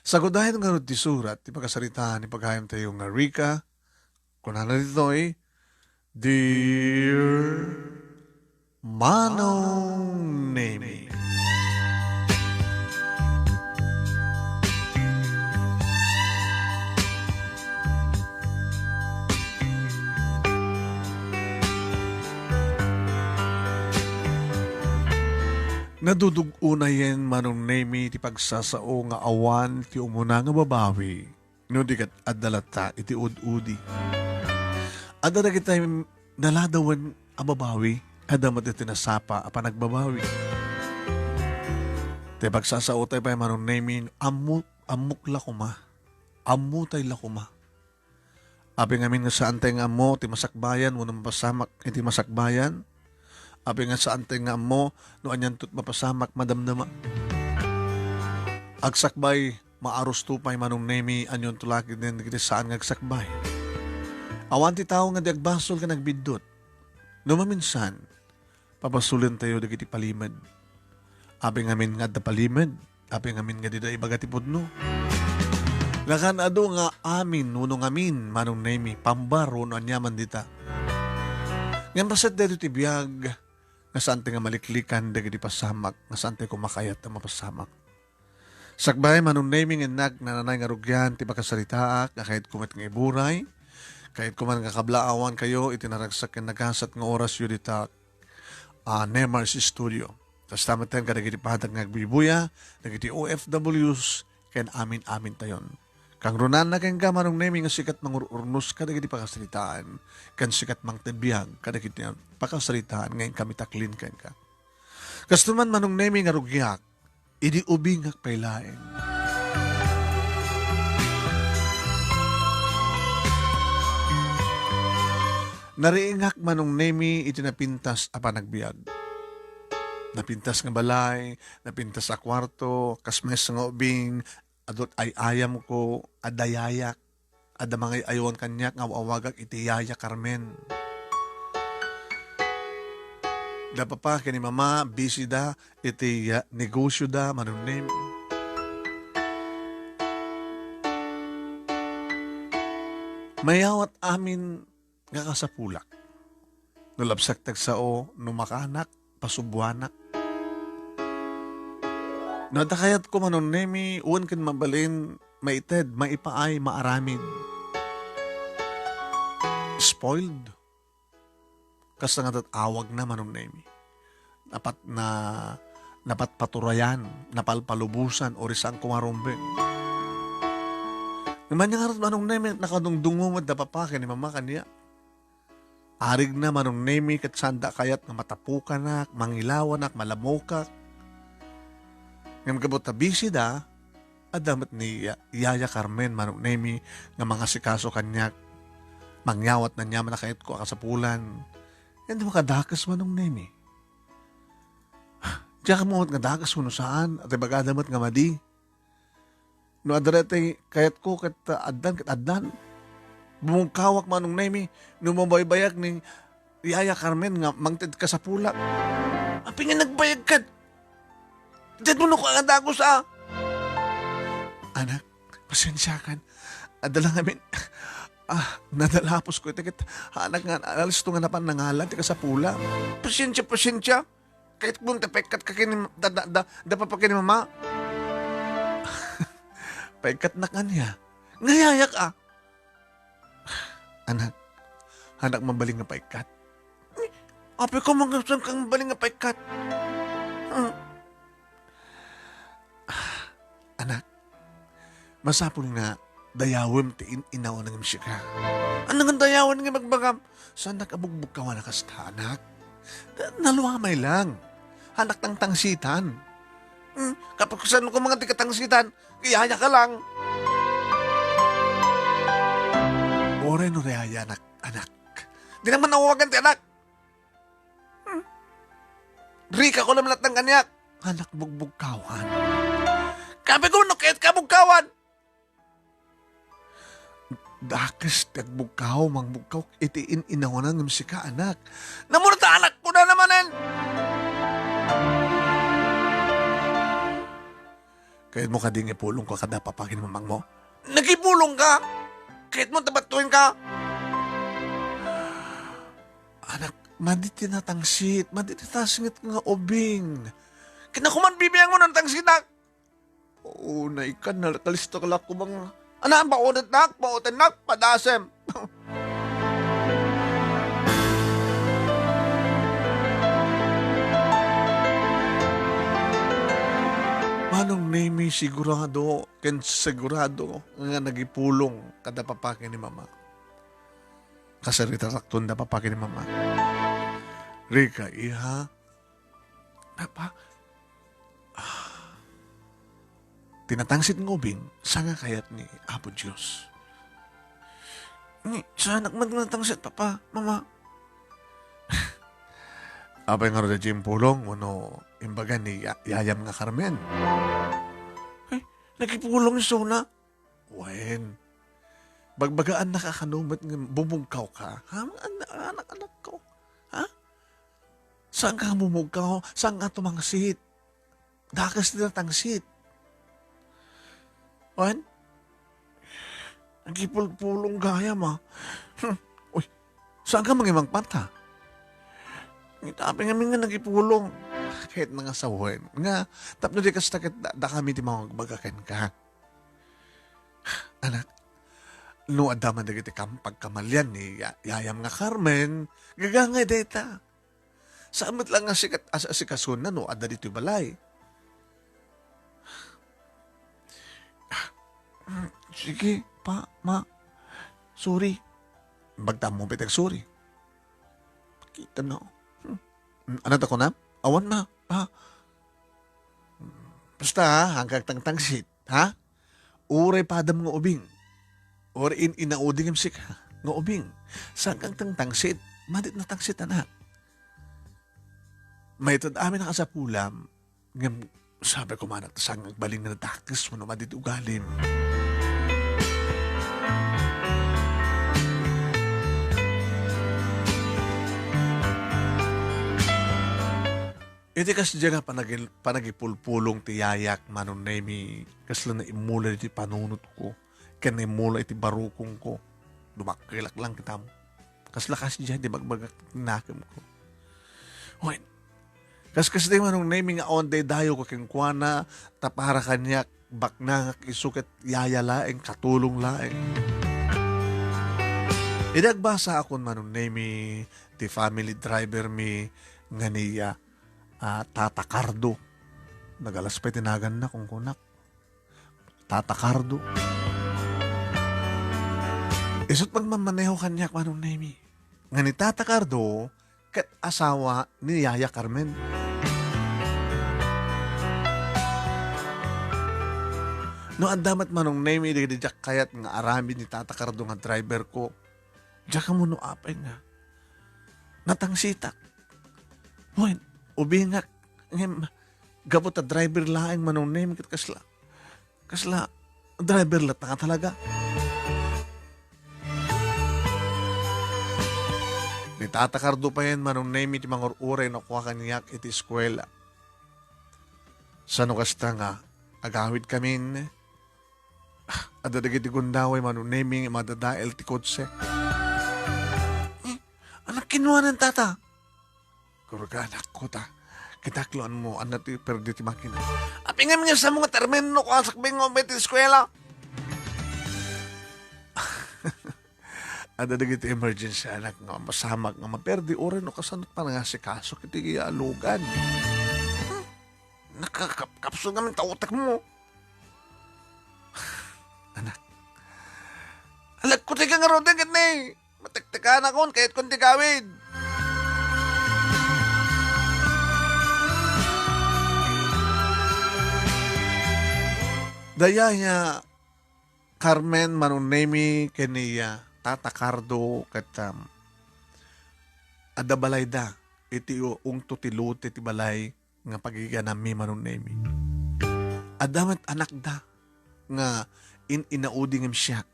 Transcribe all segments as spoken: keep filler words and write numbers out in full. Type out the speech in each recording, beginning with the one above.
Sagudayen ngarud ti surat ti pakasaritaan ni pagayamtayo nga Rica, kunana ditoy, "Dear Manong Nemi." Nadudug-onayen, Manong Nemi, ti pagsasao nga awan ti umuna nga babawi, no di ket adda latta iti ud-udi. Adda dagiti naladawen a babawi, adda met iti nasapa a panagbabawi. Ti pagsasaotay pay, Manong Nemi, ammo, ammok la koma. Ammotay la koma. Apay ngamin nga saantay nga ammo ti masakbayan wenno mapasamak iti masakbayan? Apay nga saantay nga ammo no anianto ti mapasamak madamdama? Agsakbay, maarusto pay, Manong Nemi, anionto la ket dagiti saan nga agsakbay. Awan ti tao nga di agbasol ken agbiddut. No maminsan, pabasolentayo dagiti palimed. Apay ngamin nga adda palimed, apay ngamin nga dida ibaga ti pudno. Nakan-adu nga amin wenno ngamin, Manong Nemi, pambar wenno aniaman dita. Ngem paset daytoy ti biag nga saantay nga maliklikan dagiti pasamak, nga saantay koma kayat a mapasamak. Sakbay, Manong Nemi, nga innak nananay nga rugian ti pakasaritaak, a kayatko met nga iburay. Kayatko man nga kablaawankayo iti naragsak ken nagasat nga orasyo dita, ah, Nemar's Studio. Kasta metten kadagiti padak nga agbuybuya, dagiti O F Ws, ken amin-amintayon. Kangrunanna kenka, Manong Nemi, nga sika ti mangur-urnos kadagiti pakasaritaan, ken sika ti mangted biag kadagiti pakasaritaan nga inkami taklin kenka. Kasto man, Manong Nemi, nga rugiak, idi ubingak pay laeng. Nariingak, Manong Nemi, iti napintas a panagbiag. Napintas nga balay, napintas a kuarto, kas maysa nga ubing, adut ay-ayamko, adda yayak. Adda mangay-ayoan kaniak nga aw-awagak iti Yaya Carmen. Da papa ken ni mama, busy da iti, ah, negosyo da, Manong Nemi. Mayawat amin nga kasapulak. No labsak ti agsao, no makaanak, pasubuanak. No adda kayatko, Manong Nemi, wen ken mabalin, maited, maipaay, maaramid. Spoiled. Kasta nga dat awagna, Manong Nemi. Napat na, napatpaturayan, napalpalubosan, o risang kumarumbeng. Naman niya nga rin, Manong Nemi, nakadungdungo met da papa ken ni mama kaniak. Arigna, Manong Nemi, ket sanda kayat nga matapukanak, mangilawanak, malamokak. Ngem gapu ta busy da, adda met ni Ya-, Yaya Carmen, Manong Nemi, nga mangasikaso kaniak. Mangyawat na niya man a kayatko a kasapulan. Ngem di makadakes, Manong Nemi. Diak ammo met nga dakes wenno saan, at ibagada met nga madi. No adda daytoy kayatko ket, ah, addan ket addan. Bumungkawak, Manong Nemi, no mabaybayag ni Yaya Carmen nga mangted kasapulak. Apay nga nagbayag kad? Itedmo no ko nga dagus, a. Anak, pasensiakan. Adda la ngamin, ah, nadalapos ko ita ket anak nga alisto nga napan nangalan ti kasapula. Pasensia, pasensia. Kayatko ti paikkatka ken ni, da, da, da, da papa ken ni mama. Paikkatnak ania? Nga yayak, a. Anak, anak, mabalin nga paikkat. Apay ko, mangngegsen kang mabalin nga paikkat. Hmm. Anak, masapul nga dayawem ti in-inaw ngem sika. Ania nga dayawem nga ibagbagam? Saannak a bugbugkawan a kasta, anak. Da-, naluamay lang. Anak, tangtangsitan. Hmm, kapag saan ko mga di katangsitan, iyaya ka lang. Uray no iyaya, anak, anak. Di naman nawawagan ti anak. Hmm. Rika ko lamlat ng kaniak. Anak, bugbugkawan. Kape ko, no, kahit ka bugkawan. Dakes ti agbugkaw, mangbugkaw iti in-inawanan ngem sika, anak. Namurta anak ko na namanen! Kayatmo kadi nga ipulongko kada papa ken mamangmo? Nagipulongka? Kayatmo ta battoenka? Anak, madi ti natangsit, madi ti tasnget nga ubing. Kinakuman bibiangmo no natangsitak. Oo, naikan, nalkalisto ka la kumang. Ana, baonetnak, baotennak, padasem. Manong Nemi, sigurado ken sigurado nga nagipulong kada papa ken ni mama. Kasaritarakton da papa ken ni mama. Rika, iha, Papa, ah, ti natangsit nga ubing, saan nga kayat ni Apo Dios? Ni, saanak man nga natangsit, Papa, Mama. Apay ngarud daydiay impulong wenno imbaga ni ya-, yayam nga Carmen? Ay, nagipulong isuna. Wen, bagbagaannaka kano met nga bumugkawka, ha? Anak, anak, anakko. Ha? Saanka nga bumugkaw? Saanka tumangsit? Dakes ti natangsit. Wen? Nagipulpulong gayam, a. Hmm. Uy, saanka mangimangpanta? Ita, apay ngamin nga nagipulong? Ket nangasawen nga tapno di kasta ket da-, dakami ti mangagbaga kenka. Anak, no adda man dagiti kam-, pagkamalian ni ya-, yayam nga Carmen, gagangay dayta. Saan met la nga sikat-, as-, asikasona no adda ditoy balay. Sige, pa, ma. Sorry. Bagtam mo pitag sorry. Kita na. Hmm. Ano ta kunam? Awan, ma. Pa. Basta, ha, hankak tangtangsit, ha? Uray padam nga ubing. Uray in-inaudingem sika nga ubing. Saanka tangtangsit, madit natangsit, anak. Maited amin a kasapulam, ngem sabi ko manak, saan nga agbalin nga nadakes wenno madit ugalim. Iti kasdiay nga panagil-, panagipulpulong ti yayak, Manong Nemi, kasla naimmula iti panunotko, ken naimmula iti barukongko. Dumakkelak lang kitam. Kasla kasdiay ti bagbagak ti nakemko. Wen, kaskasdi, Manong Nemi, nga awan daydayawko kenkuana, ta para kaniak, baknangak isu ket yaya laeng, katulong laeng. Idi agbasaakon, Manong Nemi, ti family driver mi nga ni, ah, ah, Tata Cardo. Nagalas pay ti naganna, kunkunak. Tata Cardo. Isu't pagmamaneho kaniak, Manong Nemi, nga ni Tata Cardo ket asawa ni Yaya Carmen. No adda met, Manong Nemi, dagiti diak kayat nga aramid ni Tata Cardo nga driver ko, diak ammo no apay nga natangsitak. Wen, ubingak, ngem gapu ta driver laeng, Manong Nemi, ket kasla, kasla driver latta nga talaga. Ni Tata Cardo payen, Manong Nemi, ti mangur-uray no kua kaniak iti eskuela. Sano kasta nga agawidkamin, ah, adda dagiti gundaway, Manong Nemi, nga madadael ti kotse. Eh, anak, kinuanan, Tata. Kurga, anakko, ta. Kitak lo, anmo, anna ti perdi ti makina. Apay ngamin nga saan mo nga termino ko, asak bingo, may ti eskwela? Adda dagiti emergency, anak, nga masamak nga maperdi, uray no kasano panangasikaso iti alugan. Hmm? Nakakapkapso ngamin ta utek mo. Anak. Alagko ti ka nga rodeng ket ni. Matektekanakon, kayat kon ti gawid. Dayay nga Carmen, Manong Nemi, ken ni, ah, Tata Cardo, ket, um, adda balayda iti u-, ungto ti lote ti balay nga pagiganammi, Manong Nemi. Adda met anakda nga in-inaudi ngem siak.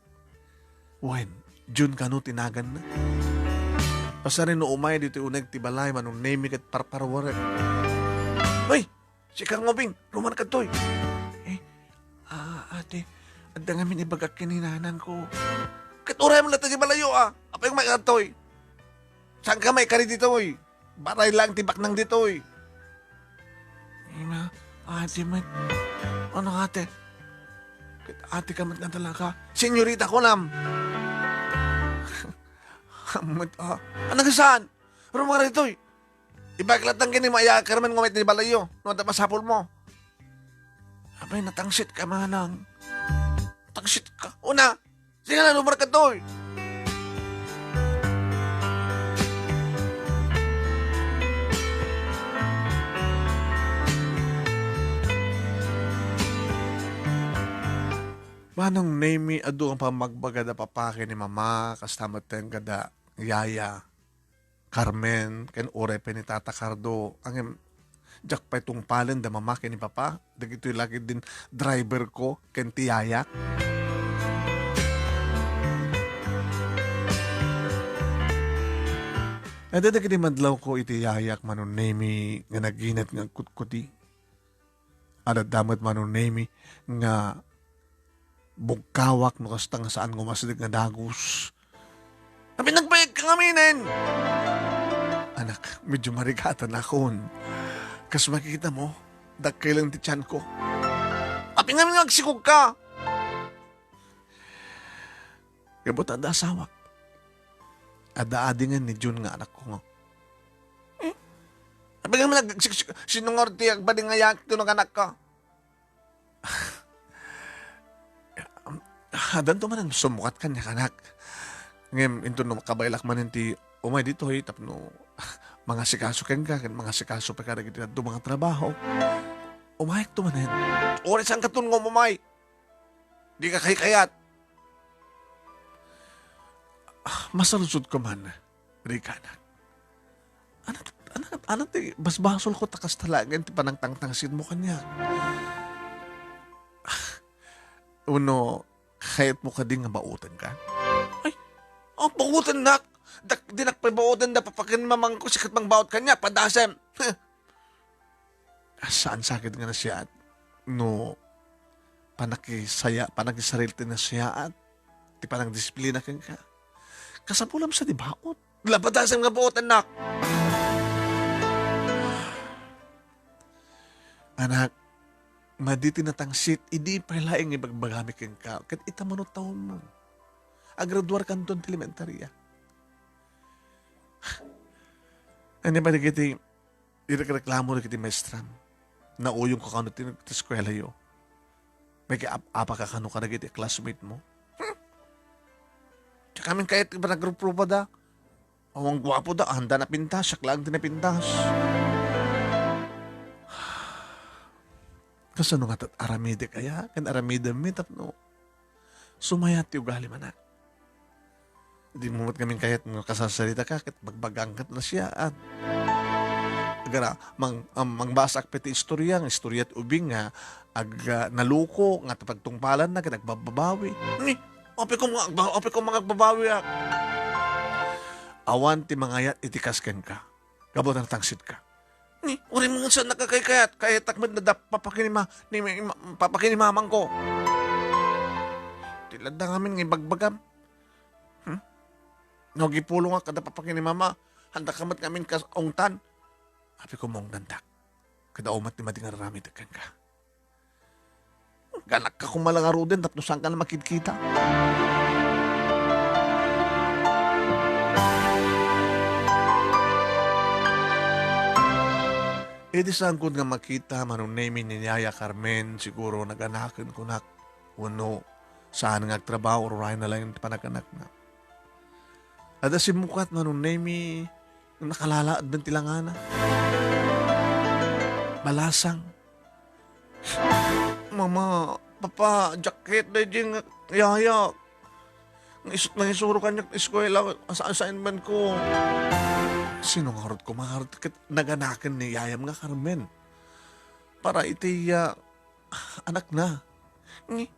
Wen, Jun kano ti naganna. Pasarin no umay ditoy uneg ti balay, Manong Nemi, ket parparwarek. Hoy! Sika nga ubing, ruman kadtoy. Eh, Ate, adda ngamin ibagak ken ni nanangko. Ket uray met latta ti balayo, a. Apay nga maikadtoy? Saan ka maikari ditoy? Baray lang ti baknang ditoy. Ima, ate met. Ano, ate? Ket ate ka met nga talaga. Senyorita ko, nam. Met, a. Ano ka saan? Rumara ditoy. Ibagak latta ken ni Maya Carmen nga umay ti balayo. No, adda masapulmo. Apay, natangsit ka, manang. Tangsit ka. Una, sige na, lumarag ka, toy. Manong Nemi, adu nga pammagbaga da papa ken ni mama, kasta met ken kada yaya Carmen, ken uray pay ni Tata Cardo. Ngem, diak pay tungpalen da mama ken ni papa. Dagitoy la ketdin driver ko ken ti yayak. Adda dagiti madlawko iti yayak, Manong Nemi, nga naginat nga agkutkudi. Adda met, Manong Nemi, nga bugkawak no kasta nga saan nga umasdek nga dagus. Apay, nagbayag ka ngaminen? Anak, medyo marigatanakon. Kas makikita mo, dakkel ti tiyan ko. Apay ngamin nga agsikog ka? Gapu ta adda asawak. Adda adingen ni Jun nga anakko nga. Eh? Apay ngamin nga agsiksik-, sino nga ti agbading nga yayak ti no anak ka? Addanto manen sumukat kaniak, anak. Ngem inton no kabaelak manen ti umay ditoy tapno mangasikaso kenka, ken mangasikaso pay kadagiti dadduma nga trabaho. Umayakto manen. Uray saan katon nga umay. Di ka kaykayat. Ah, masaludsodko man, Rica, anak. Ano, ano, ano ti basbasolko ta kasta laeng ti panangtangtangsit mo kaniak? Wenno, kayatmo kadi nga baoten ka? Ay, oh, baoten, nak. Dak-, dinak pay baoten da papa ken mamangko, sikat mangbaot kaniak, padasem. Saan sakit nga nasiaat no panakisaya-, panakisarili ti nasiaat, ti panagdisiplina kenka. Kasapulam sa di baot. Lapadasem nga baot, anak. Anak, madi ti natangsit, idi pay laeng ibagbagami kenka, ket ita mano tawenmo. Agraduar kanton ti elementaria. Ania pay dagiti irekreklamo dagiti maestram. Nauyongko kano ti, ti eskuelayo. May kaap-apa ka kano kadagiti classmate mo? Hmm. Diak amin kayat ti panagruproba da. Awan guapo da, anda napintas, siak laeng ti napintas. Kasano nga tat aramidek aya? Ken aramidem mi tapno sumayat ti ugalim, anak. Di mo met ngamin kayat nga kasasarita ka, ket bagbagam ket nasiaat. Agara, mang-, am-, mangbasak pay ti istorya, nga istorya ti ubing nga ag-, ah, naluko, nga tapagtungpalanna, ket agbabbabawi. Ni, apay ko nga agba-, apay ko nga agbabawi, ah. Awan ti mangayat iti kas kenka. Gapu ta natangsit ka. Ni, uray man saan nakakaykayat, kayatak met da papa ken ni ma-, ni ma-, ma-, papa ken ni mamangko. Ti ladda ngamin nga ibagbagam. Hmm? No, agipulongak kada papa ken ni mama, anda ka met ngamin kas-, ungtan. Apay ko maungtantak. Kada umat ni madi nga raramid kenka. Galakka koma la ngaruden tapno saanka na makidkita. Idi saankon nga makita, Manong Nemi, ni Yaya Carmen, siguro naganaken kunak, wenno saan nga agtrabaho, uray na laeng ti panaganakna. Adda simmukat, Manong Nemi, nakalalaaddan ti langana. Balasang. Mama, Papa, diak ket daydi nga yayak. Nangis-, nangisuro kaniak ti eskuela, as-, assignment ko. Sino ngarud koma ngarud ket naganaken ni yayam nga Carmen? Para iti, ah, anakna. Ni,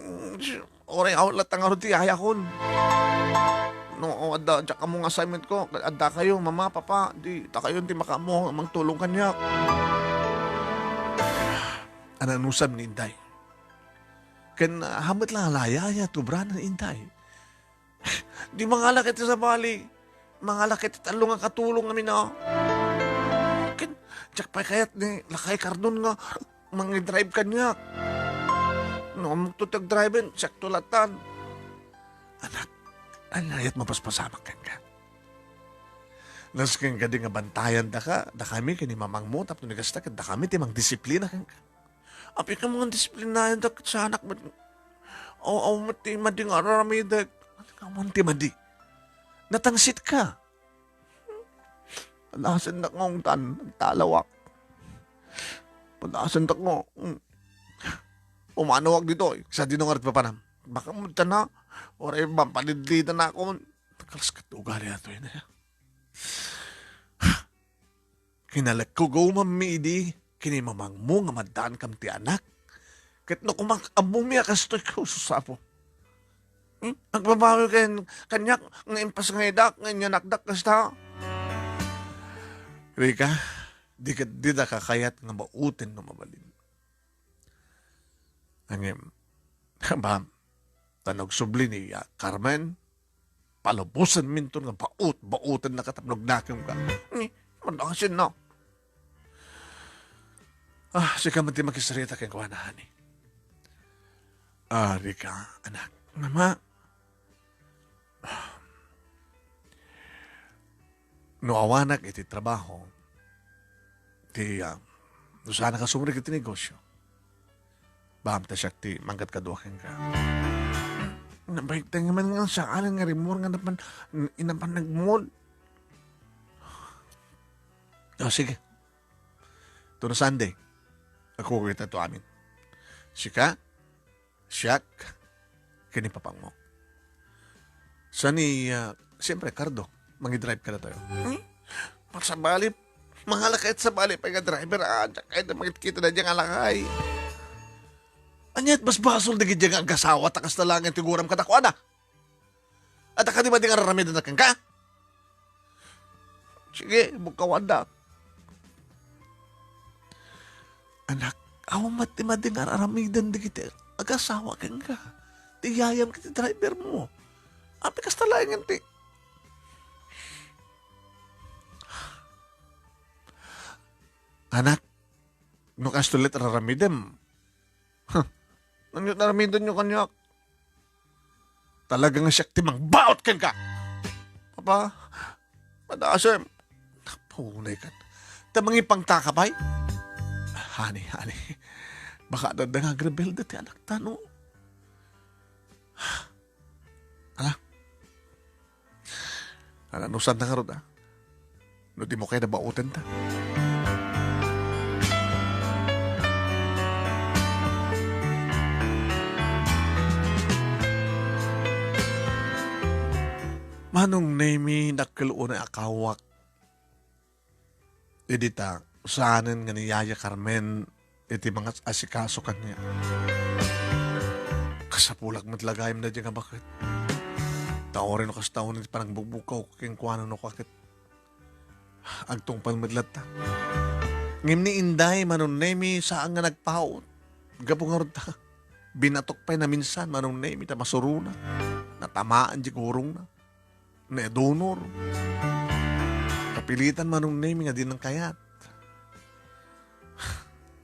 Mm, uray awat latta ngarud ti yayakon. No, adda, diak ammo nga assignment ko. Adda kayo, mama, papa, di, ta kayo ti makaammo, mangtulong kaniak. Ananusam ni Inday. Ken, ah, hamet la nga layaya ti obrana ni Inday. Di mangala ket ti sabali. Mangala ket ti tallo nga katulong amin a. Ken, diak pay kayat ni lakay Cardon nga mangidrive kaniak. No, ammok to ti agdriven, siak to latan. Anak, ania ket mapaspasamak kenka. Nasken kadi nga bantayandaka, dakami ken ni mamangmo, tapno ni kasta ket dakami ti mangdisiplina kenka. Apay ka mangdisiplinayan dak-, sa anak met. Aw, aw, met ti madi nga aramidek. Awan ti madi. Natangsit ka. Padasen dak nga ungtan, nagtalawak. Padasen dak nga, mm. Pumanawak ditoy, sa dino nga rit papanam. Baka mo tana, oray mampanidlitan ako. Nagkalas ket ugali ato yun, eh. Kinalekko gawmammi idi, kinimamangmo nga maddaankam ti anak. Ket no kumak-, ammomi a kastoy ko, susapo. Hmm? Agbabawi ken kaniak nga impas nga idak, nga inyanakdak kasta. Rika, di ket dida kakayat nga bauten no mabalin. Ngem, bam, ta nagsubli ni, ah, Carmen, palubosanminton nga baut-bauten na katapno agnakem ka. Ni, madasin na. Ah, sika man ti makisarita kenkuana, honey. Ah, Rika, anak. Mama, no awanak iti trabaho, ti, ah, no saanak a sumrek iti negosyo, bam ta siak ti mangkadkadua kenka. Nabaigtay nga man nga saan nga rimmuar nga napan, inapan nagmol. O, sige. Tuno Sunday, agkukuita to amin. Sika, siak, ken ni papangmo. Saan ni, ah, siyempre, Cardo, mangidrive kadatayo. Hmm? Magsabali, mangala ket sabali pay nga driver, ah, diak kayat a makitkita daydiay nga lakay. Ania't basbasol dagiti nga agasawa ta kasta laeng ti guram kadakuada? Adda kadi madi nga ar-aramiden kenka? Sige, bukkawandak. Anak, awan met ti madi nga ar-aramiden dagiti agasawa kenka. Ti yayam ket ti driver mo. Apay kasta laengen ti. Anak, no kastoy laeng ti ar-aramidem, huh, ania ti ar-aramidenyo kaniak? Talaga nga siak ti mangbaut kenka. Papa, madasem. Napaunay kan. Ta mangipangtaka pay? Honey, honey. Baka adda nga agrebelde ti anakta, no? Ala? Ala, no saan na ngarud, ah? No di mo kaya nabauten ta. Manong Nemi, dakkel unay a kawak. Idi ta, saanen nga ni Yaya Carmen iti mangas-asikaso kaniak. Kasapulak met la gayam daydiay nga baket. Ta uray no kasta unay ti panangbugbugkaw kenkuana no kaket. Agtungpal met latta. Ngem ni Inday, Manong Nemi, saan nga nagpaut. Gapu ngarud ta, binatok pay naminsan, Manong Nemi, ta masurona. Natamaan ti kurongna. Ni Donor. Kapilitan, Manong Nemi, nga dinan kayat.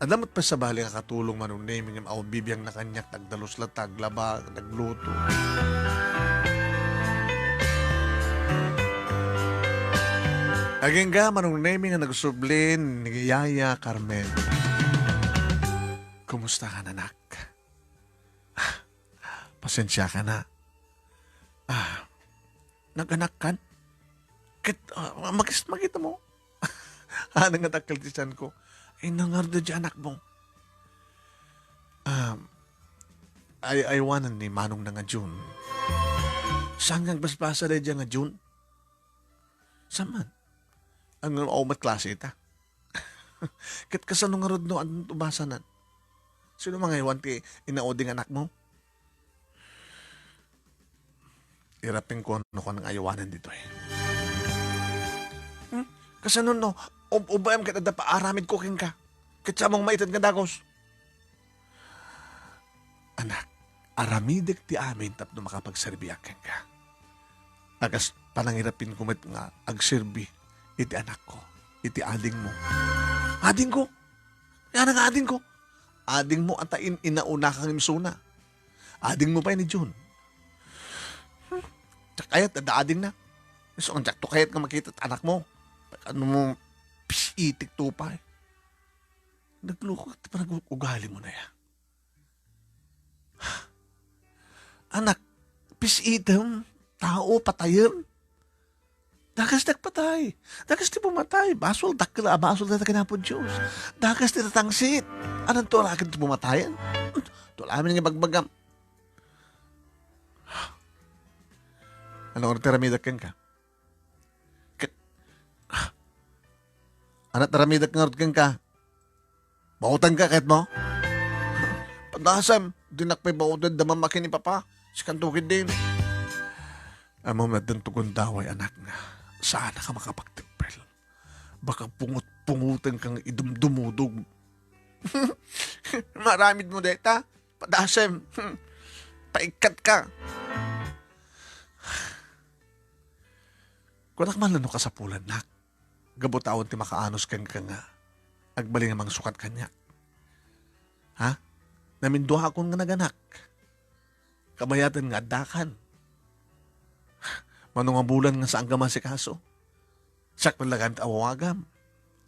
Adda met pay sabali nga katulong, Manong Nemi, ngem awan bibiangna kaniak, nagdalus latta, aglaba, nagluto. Agingga, Manong Nemi, nga nagsubli ni Yaya Carmen. Kumusta ka, anak? Pasensiakan a. Ah, nag-anak kan? Ket, ah, makis-, makita mo? Ano nga dakkel ti sianko? Ay, nangarda di anak mo. Um, ay, aywanan ni Manong na nga June. Saan nga agbasbasa daydiay nga June? Saan man? Ang, ang umat klase ita. Ket kasano ngarud no, adun ubasanan? Sino mangaywan ti inaudi nga anak mo? Irapin ko no kuan nga aywanan ditoy. Hmm? Kasano no, ub-, ubaem ket adda paaramid ko kenka. Ket samong maited nga dagus. Anak, aramidek ti amin tapno makapagserbiak kenka. A kas panangirapinko met nga agserbi iti anakko, iti adingmo. Adingko? Yana nga adingko? Adingmo a ta in-, inaunaka nga imsuna. Adingmo pay ni Jun. Hmm. Diak kayat adda adingna. Isu nga diakto kayat nga makita ti anakmo. Ano mo, pis-itik to pay. Nagluko ti panag-ugalimo na ya. Anak, pis-item, tao, patayem. Dakas ti agpatay. Dakas ti pumatay. Basol, dakkel a basol dayta kinapo Dios. Dakas ti tatangsit. Ananto araken ti pumatayen? Ito amin nga bagbagam. Ano nga ti aramidek kenka? Ket, ano ti aramidek ngarud kenka? Baotenka ket mo? Padasem, dinak pay baoten da mamaki ni Papa. Sikanto ketdin. Ammom, addanto gundaway, anak, nga saanka makapagtempel. Baka pungot-pungotenka nga idumdumudog. Maaramidmo dayta? Padasem. Paikkatka. Kunak man la no kasapulannak. Gapu ta awan ti makaanus kenka nga agbalin nga mangsukat kaniak. Ha? Naminduakon nga naganak. Kabayaten nga addakan. Mano nga bulan nga saanka maasikaso? Siak met la gayam ti awawagam.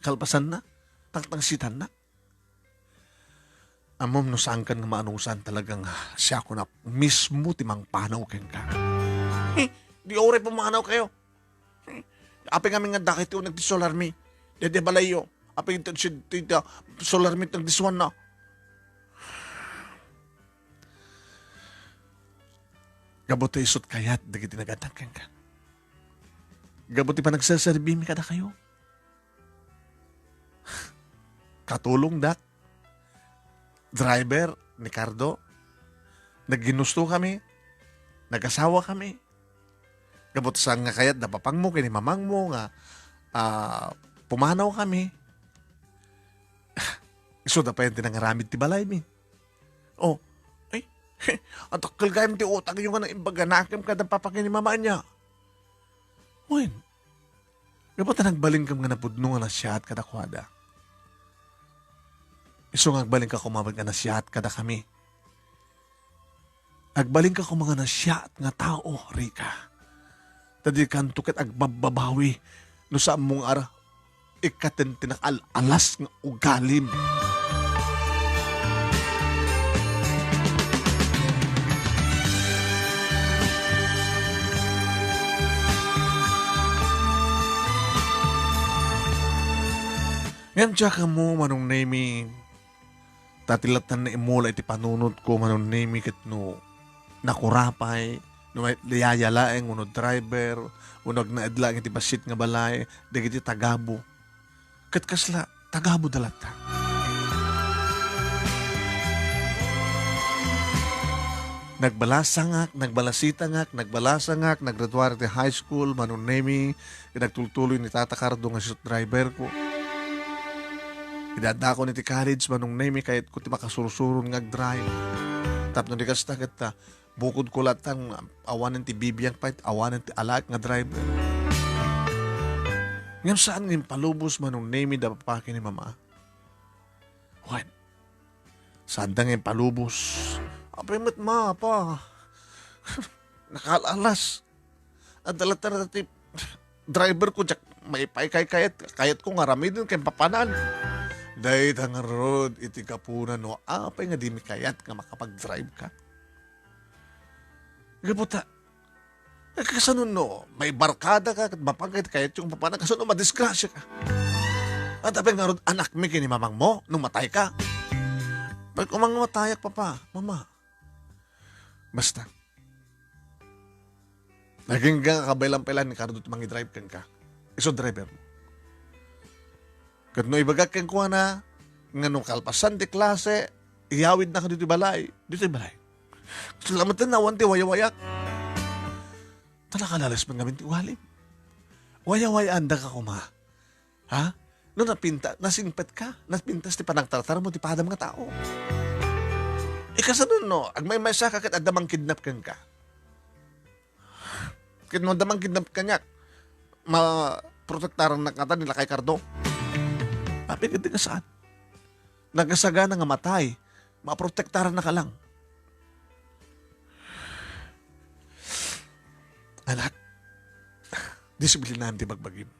Kalpasanna, tangtangsitannak. Ammom no saankan nga maanusan, talagang siakon a mismo ti mangpanaw kenka. Eh, di uray pumanaw kayo. Eh, apay ngamin nga dakay ti uneg ti solar mi. Dede balayyo. Apay ti, ti, ti, ti solar mi ti nagdiswanna. Gapu ta isut kayat dagiti naganak kenka. Gapu ti panagserserbimi kadakayo. Katulongdak. Driver ni Cardo. Nagginusto kami. Nagasawa kami. Gapu ta saan nga kayat da papangmo ken ni mamangmo nga, ah, pumanaw kami. Isuda pay ti nangaramid ti balaymi. Oh, ay, adakkel gayam ti utangyo nga naimbag a nakem kada papa ken ni mama ania. Wen, gapu ta nagbalinkam nga napudno nga nasiaat kadakuada. Isu nga agbalinka koma nga nasiaat kadakami. Agbalinka koma nga nasiaat nga tao, Rica. Ta dikanto ket agbabbabawi no saanmo nga ar-, ikkaten ti nakaal-alas nga ugalim. Ngem diak ammo, Manong Nemi, ta ti lattan nga immula iti panunotko, Manong Nemi, ket no nakurapay, no may yaya laeng, wenno driver, wenno agnaed laeng iti bassit nga balay, dagiti tagabu. Ket kasla, tagabu da latta. Nagbalasangak, nagbalasitangak, nagbalasangak, naggraduar ti high school, Manong Nemi, ket nagtultuloy ni Tata Cardo nga isu ti driver ko. Idi addakon iti college, Manong Nemi, kayatko ti makasursuron nga agdrive. Tapno di kasta ket, ah, bukod ko latta nga awanen ti bibiag pay, awanen ti alaek nga driver. Ngem saan nga impalubos, Manong Nemi, da papa ken ni mama. Wen, saan da nga impalubos. Apay met, ma, pa. Nakaal-alas. Adda latta ti driver ko, diak maipaykay kayat, kayatko nga aramiden ken papanan. Dayta ngarud iti gapuna no apay nga dimi kayat nga makapag-drive ka. Gapu ta, eh, kasano no, may barkada ka, ket mapangkayat kayat yung papanan, kasano madisgrasya ka? At apay ngarud anakmi ken ni mamangmo, no matay ka? Pag umang matayak, papa, mama. Basta. Nagingga nga kabaylan pay laeng ni Cardo ti mangidrive kenka. Isu driver mo. Ket no ibagak kenkuana, nga no kalpasan ti klase, iyawidnaka ditoy balay. Ditoy balay. Salamat na awan ti wayawayak. Ta nakalales man ngamin ti ugalim. Wayawayaandaka koma. Ha? No napinta-, nasingpet ka, napintas ti panagtartar mo ti padam nga tao. Ikasano no, agmaymaysa ka ket adda mangkidnap kenka. Ket no adda mangkidnap kaniak, maprotektaran na kata ni Lakay Cardo? Apay ket di nga saan. Nagasagana nga matay, maprotektaran na ka lang. Anak, disiplinaem ti bagbagim.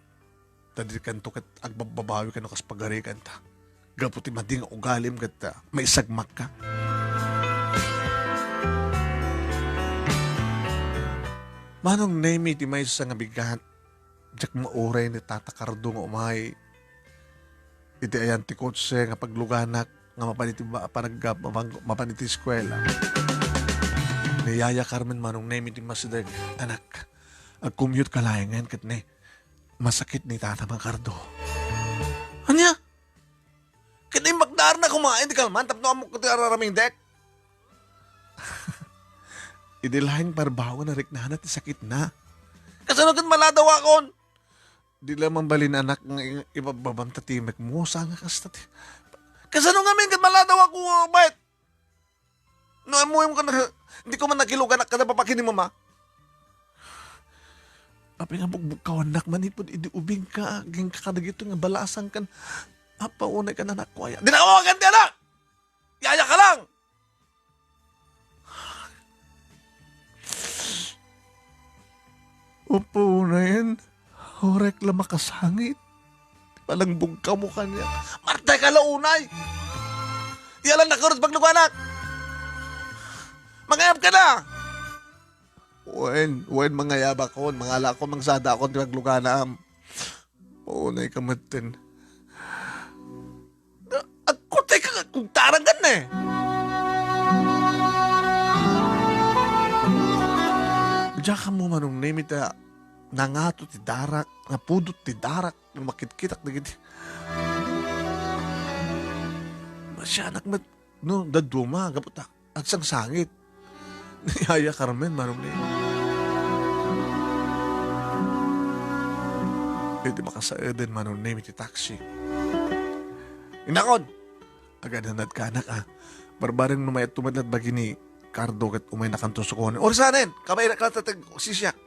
Ta dikanto ket agbabbabawi ken no kas pagarikan ta. Gapu ti madi nga ugalim ket, ah, maisagmakka. Manong Nemi ti maysa nga bigat. Diak mauray ni Tata Cardo nga umay iti ayan ti kotse nga pagluganak nga mapan iti ba-, panagga-, mapan, mapan iti eskuela. Ni Yaya Carmen, Manong Nemi ti masideg, "Anak, agcommute ka laengen ket ni masakit ni Tata Mang Cardo." Ania? Ket imbagdaarna kumain ti kalman tapno ammok ti araramingdek. Idi laeng parbawen a riknana ti sakitna. Kasano ket maladawakon? Di la mabalin, anak, nga i-, ibabbabam ta timekmo, saan nga kasta ti. Kasano ngamin ket maladawak, Bayt? No, ammoem ka na, di ko man nakiluganak kada papakini mama. Apay nga bugbugkawannak manipud idi ubing ka, agingka kadagito nga balasang kan, apa, unay kan anak ko, aya. Di na kawagan ti anak! Yaya ka lang! Upo na yan. Orek la makasangit. Palangbugkaw mo kanya. Martay ka launay! Yalan na kurot pagluganak! Mangayab ka na! Wen, wen, mangayabakon, mangalakon, mangsadaakon ti pagluganam. Unay ka metten. Agkutay ka, kugtarang ka ne. Diak ammo, Manong Nemi, ta nangato ti darak, napudot ti darak, no makitkitak dagiti. Masianak met, no, dadduma, gapu ta agsangsangit ni Yaya Carmen, Manong Nemi. Iti makasaeden, Manong Nemi, ti taxi. Inakon! Agadannad ka, anak, a. Barbareng no mayat tumadlat bagi ni Cardo ket umaynakanto sukonen. Orisanen! Kabayrak la tatag sisiak.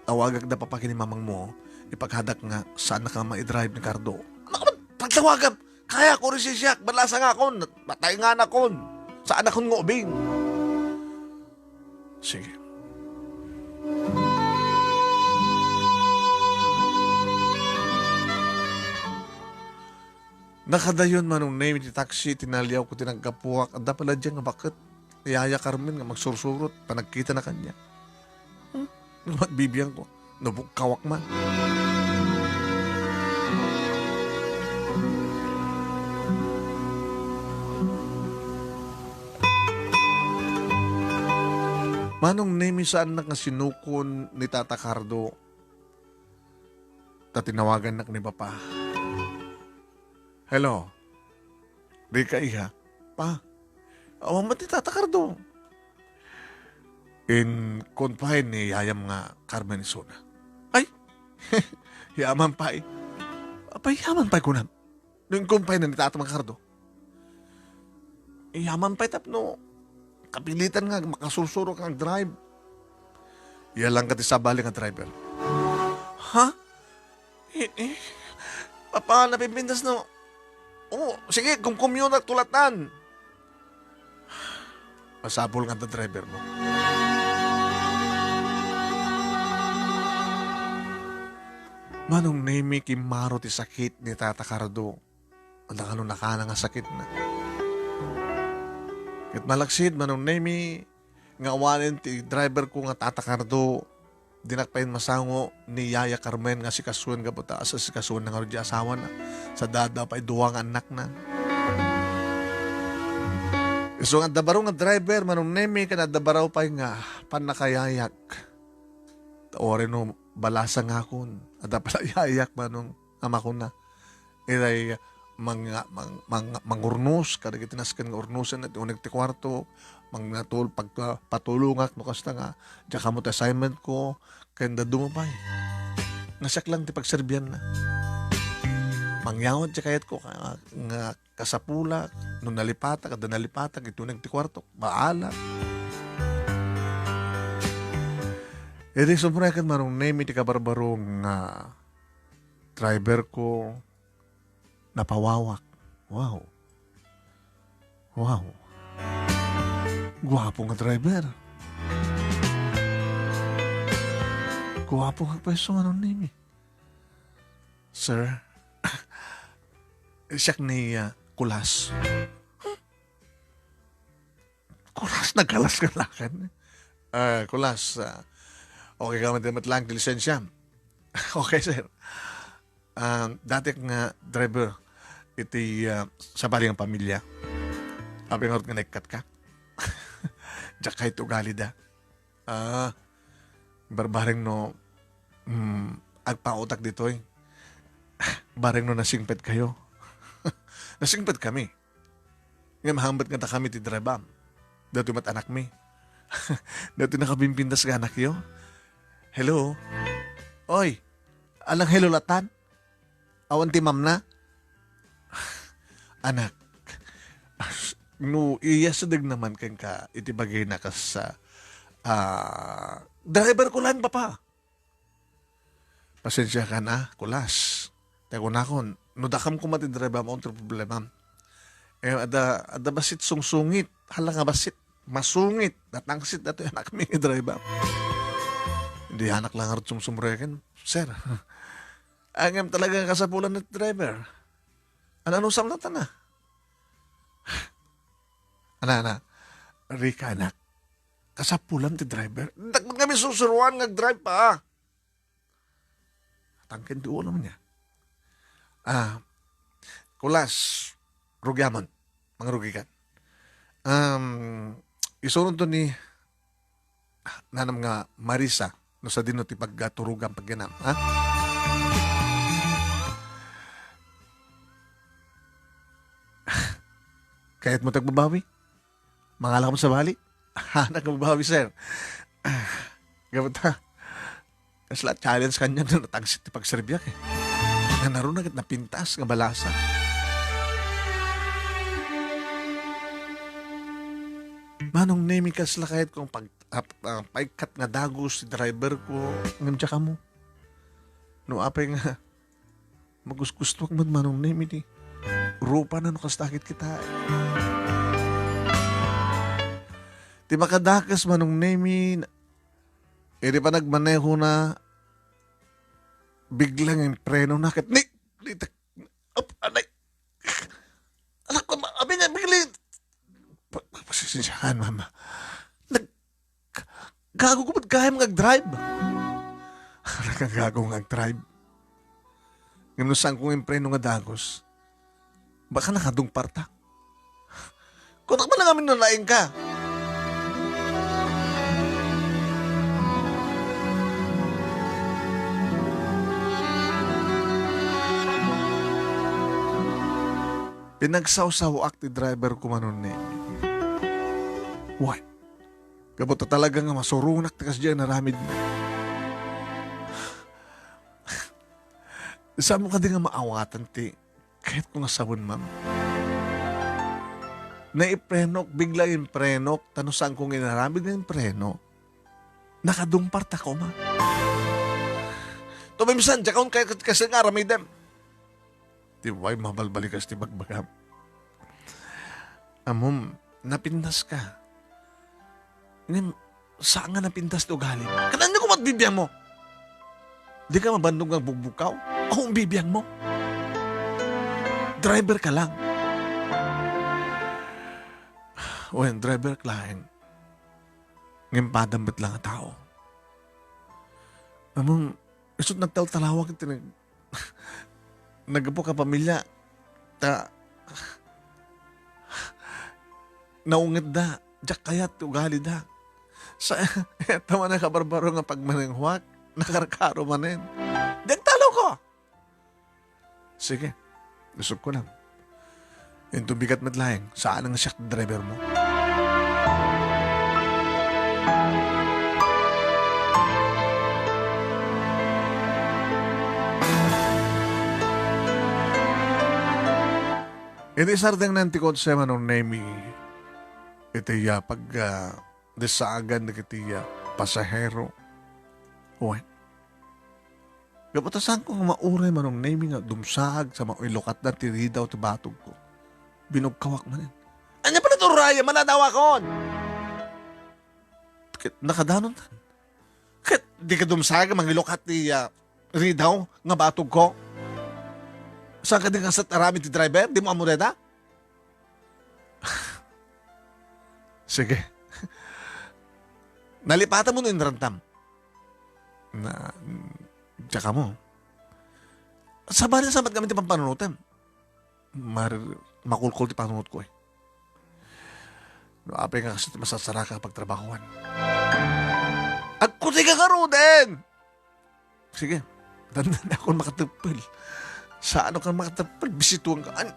Tawagak da papa ken ni mamangmo, ipaghadak nga saan na ka maidrive ni Cardo. Ano ka man pagtawagam? Kaya ko rin si siak, balasa nga akon, matay nga nakon. Saan akon nga ubing? Sige. Nakadayon, Manong Nemi, ti taxi, tinaliaw ko ti naggapuak. Adda pala diay nga baket. Yaya Carmen nga magsursurot, panagkita na kanya. Hmm? Nagbibiang ko, nabugkawak man. Manong Nemi, saan na nga sinukon ni Tata Cardo. Ta tinawagannak ni Papa. Hello? Di ka, iha? Pa? Awan met ni Tata Cardo. In-confine ni yayam nga Carmen isuna. Ay! Yaman pay. Apay, yaman pay kunam. No in-confine na ni Tata nga Cardo. Yaman pay tapno kapilitan nga makasursurok nga agdrive. Iya lang ka ti sabali nga driver. Ha? Eh, eh. Papa, napimpintas no. Oh, sige, kumkumyo na tulatan. Masapul nga adda driver mo. Manong Nemi, kimmaro ti sakit ni Tata Cardo. Adda kano nakana nga sakitna. Ket malaksid, Manong Nemi, nga awanen ti driver ko nga Tata Cardo, dinak pay masango ni Yaya Carmen nga sikasuen gapu ta as-, sikasuen na ngarud ti asawana. Sa dada pay dua nga annakna. Isu nga adda baro nga driver, Manong Nemi, ken adda baro pay nga pannakayayak. Ta uray no balasa nga akon, adda pala yayak, Manong, amakon na. Iray mang-, mang-, mang-, mangurnos kadagiti nasken nga urnosen iti uneg ti kuarto, mangnatul-, pag-, patulongak no kasta nga, diak ammo ti assignment ko, ken dadduma pay. Nga siak lang ti pagserbianna. Mangyawat ti kayatko nga, nga kasapulak, no nalipatak, adda nalipatak, ituneg ti kuartok, baala. Idi sumreken Manong Nemi ti kabarbaro nga driver ko, napawawak. Wow. Wow. Guapo nga driver. Guapo nga pweso, Manong Nemi. Sir, siak ni, ah, Kulas. Kulas, nagkalas ka lakan. Ah, Kulas, ah, okay ka man, met lang ti lisensya. Okay, sir. Ah, dati nga driver iti, ah, sabali nga pamilya. Apay ngarud nga naikkat ka? Diak kayat ugali da. Ah, barbareng no, mm, agpautak ditoy. Bareng no nasingpet kayo. Nasingpet kami. Nga mahambat nga dakami ti drive-am. Datoy met anakmi. Datoy nakabimbintas nga anakyo. Hello? Oy, alang hello latan? Awan ti mamna? Anak, as-, no iyasideg naman kenka iti bagina kas, ah, ah, driver ko lang, Papa. Pasensiakan a, Kulas. Ti kunakon, no dakam koma ti drive-am, awan ti problemam. Eh, adda, adda bassit sungsungit. Hala nga bassit. Masungit. Natangsit datoy anakmi nga drive-am. Di anak lang ngarud sumsumreken. Sir, ngem talaga nga kasapulan ti driver. Ano, ano, sam na tana? Ana, ana. Rika, anak. Kasapulan ti driver. Dakkel ngamin susuroan nga agdrive pa. Tangken ti ulo niya. Ah, Kulas, rugiamon. Mangrugikan. Um, isunod to ni nanam nga Marisa, no sadino ti pagturogan pagyanam, ha? Kayat mo tagbabawi? Mangala ka mo sabali? Anak mo bawi, sir. Gapu ta, kasla challenge kaniak no natangsit ti pagserbiak, eh. Nga naruna ket napintas nga balasa. Manong Nemi, kasla kayat kong pag-, ap-, ah, paikkat nga dagus ti driver ko, ngem diak ammo. No apay nga, magusgustoak met, Manong Nemi, ti rupana no kasta ket kita. Ti makadakes, Manong Nemi, idi panagmanehona, biglang imprenona ket ni, ni, ap-, anay. Anak ko, ma-, abi nga, biglang, pa-, pa-, pasensyahan, Mama. Nag-, Gago ko met gayam nga agdrive. Nagagago nga agdrive. Ngem no saanko nga impreno nga dagus, baka nakadungparta. Kunak man ngamin no laeng ka. Pinagsawsawak ti driver ko, Manong Nemi. Why? Gapu ta talaga nga masuronak ti kasdiay nga inaramidna. Saanmo kadi nga maawatan ti kayatko nga sawen, ma'am? Naiprenok, bigla imprenok, ta no saanko nga inaramid nga impreno, nakadungparta koma. Tumimsan, diak kayat kas-, kasdiay nga aramidem. Ti way mabalbalikas ti bagbagam. Ammom, napintas ka. Ngem, saan nga napintas ti ugalim? Ket ania koma ti bibiangmo? Dika mabannog nga bugbugkaw? Awan bibiangmo? Driver ka lang. Wen, driver ka laeng. Ngem padam met lang a tao. Ammom, isut' nagtaltalawag iti nag-, naggapu ka pamilya, ta naungetda, diak kayat ti ugalida. Sa, ita man a kabarbaro nga pagmanenghuak, nakarkaro manen. Diak talawko! Sige, isut' ko lang. Inton bigat met laeng, saan nga siak ti driver mo. Iti sardengnan ti kotse, Manong Nemi, iti, ah, pag, ah, disaagan dagiti, ah, pasahero. Wen. Gapu ta saanko nga mauray, Manong Nemi, nga dumsaag sa mailukatda ti ridaw ti batogko. Binugkawak manen. Ania pay la ti urayem, maladawakon! Ket nakadanontan. Ket dika dumsaag mangilukat ti, ah, ridaw nga batogko? Saan kadi nga sat aramid ti driver? Dimo ammo dayta? Sige. Nalipatam wenno inrantam? Na, diak ammo. Sabali, saan met ngamin ti pampanunotem? Mar-, makulkol ti panunotko, eh. No apay nga kastoy ti masarsarakak a pagtrabahoan. Agkutikak ngaruden! Sige, dandani akon makateppel. Saankan makateppel, bisituanka. An-,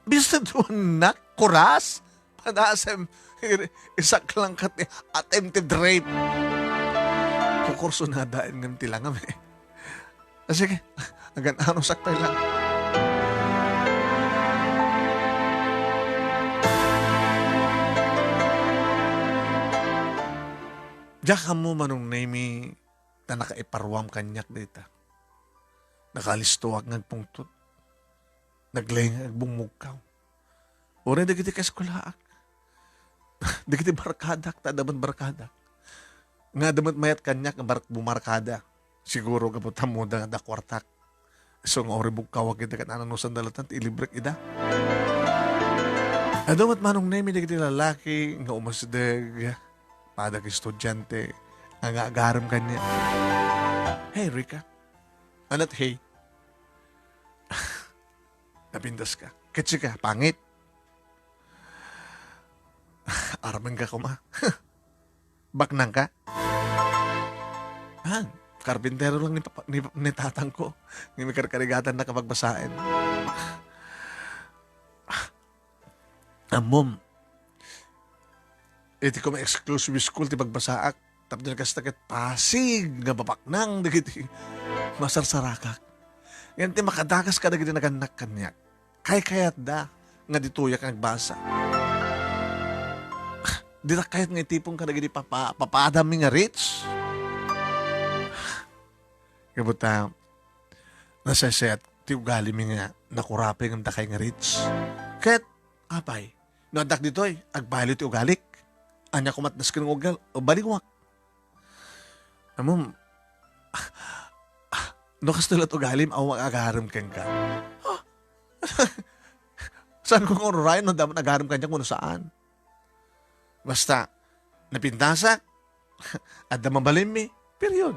bisituannak? Kuras? Padasem, isaklang ket ni attempted rape. Kukursonadaen ngem ti langam, eh. Ah, sige, agan-anusak pay lang. Diak ammo, Manong Nemi, ta nakaiparuam kaniak dayta. Nakaalistoak nga agpungtot. Naglaing nga agbungmugkaw. Uray dagiti kaeskulaak. Dagiti barkadak, ta adda met barkadak. Nga adda met mayat kaniak nga bar-, bumarkada. Siguro gapu ta ammoda nga adda kuartak. Isu nga uray bugkawak ida ket ananusanda latta ti ilibrek ida. Adu met, Manong Nemi, dagiti lalaki nga umasideg, pada ket estudiante, nga, nga agarem kaniak. Hey, Rica. Anat, hey. Napintaska. Ket sika, pangit. Armenka koma. Baknangka? Ah, karpintero lang ni papa, ni, ni tatangko. Nga mikarkarigatannak a pagbasaen. Ammom, iti koma exclusive school ti pagbasaak, tapno kasta ket pasig nga babaknang dagiti masarsarakak. Ngem ti makadagas kadagiti nagannak kaniak, kaykayatda nga ditoyak nga agbasa. Dita kayat nga itipon kadagiti papa-, papadami nga rich. Gapu ta, nasaysayaat ti ugalimi nga nakurapay ngem dakay nga rich. Ket, apay, no addak ditoy, agbalinyo ti ugalik. Ania koma ti dasken nga ugal-, baliwak. Ammom, no kastoy la't ugalim, awan agarem kenka. Ha? Saanko nga ururayen no adda met agarem kaniak wenno saan? Basta, napintasak, adda mabalinmi, period.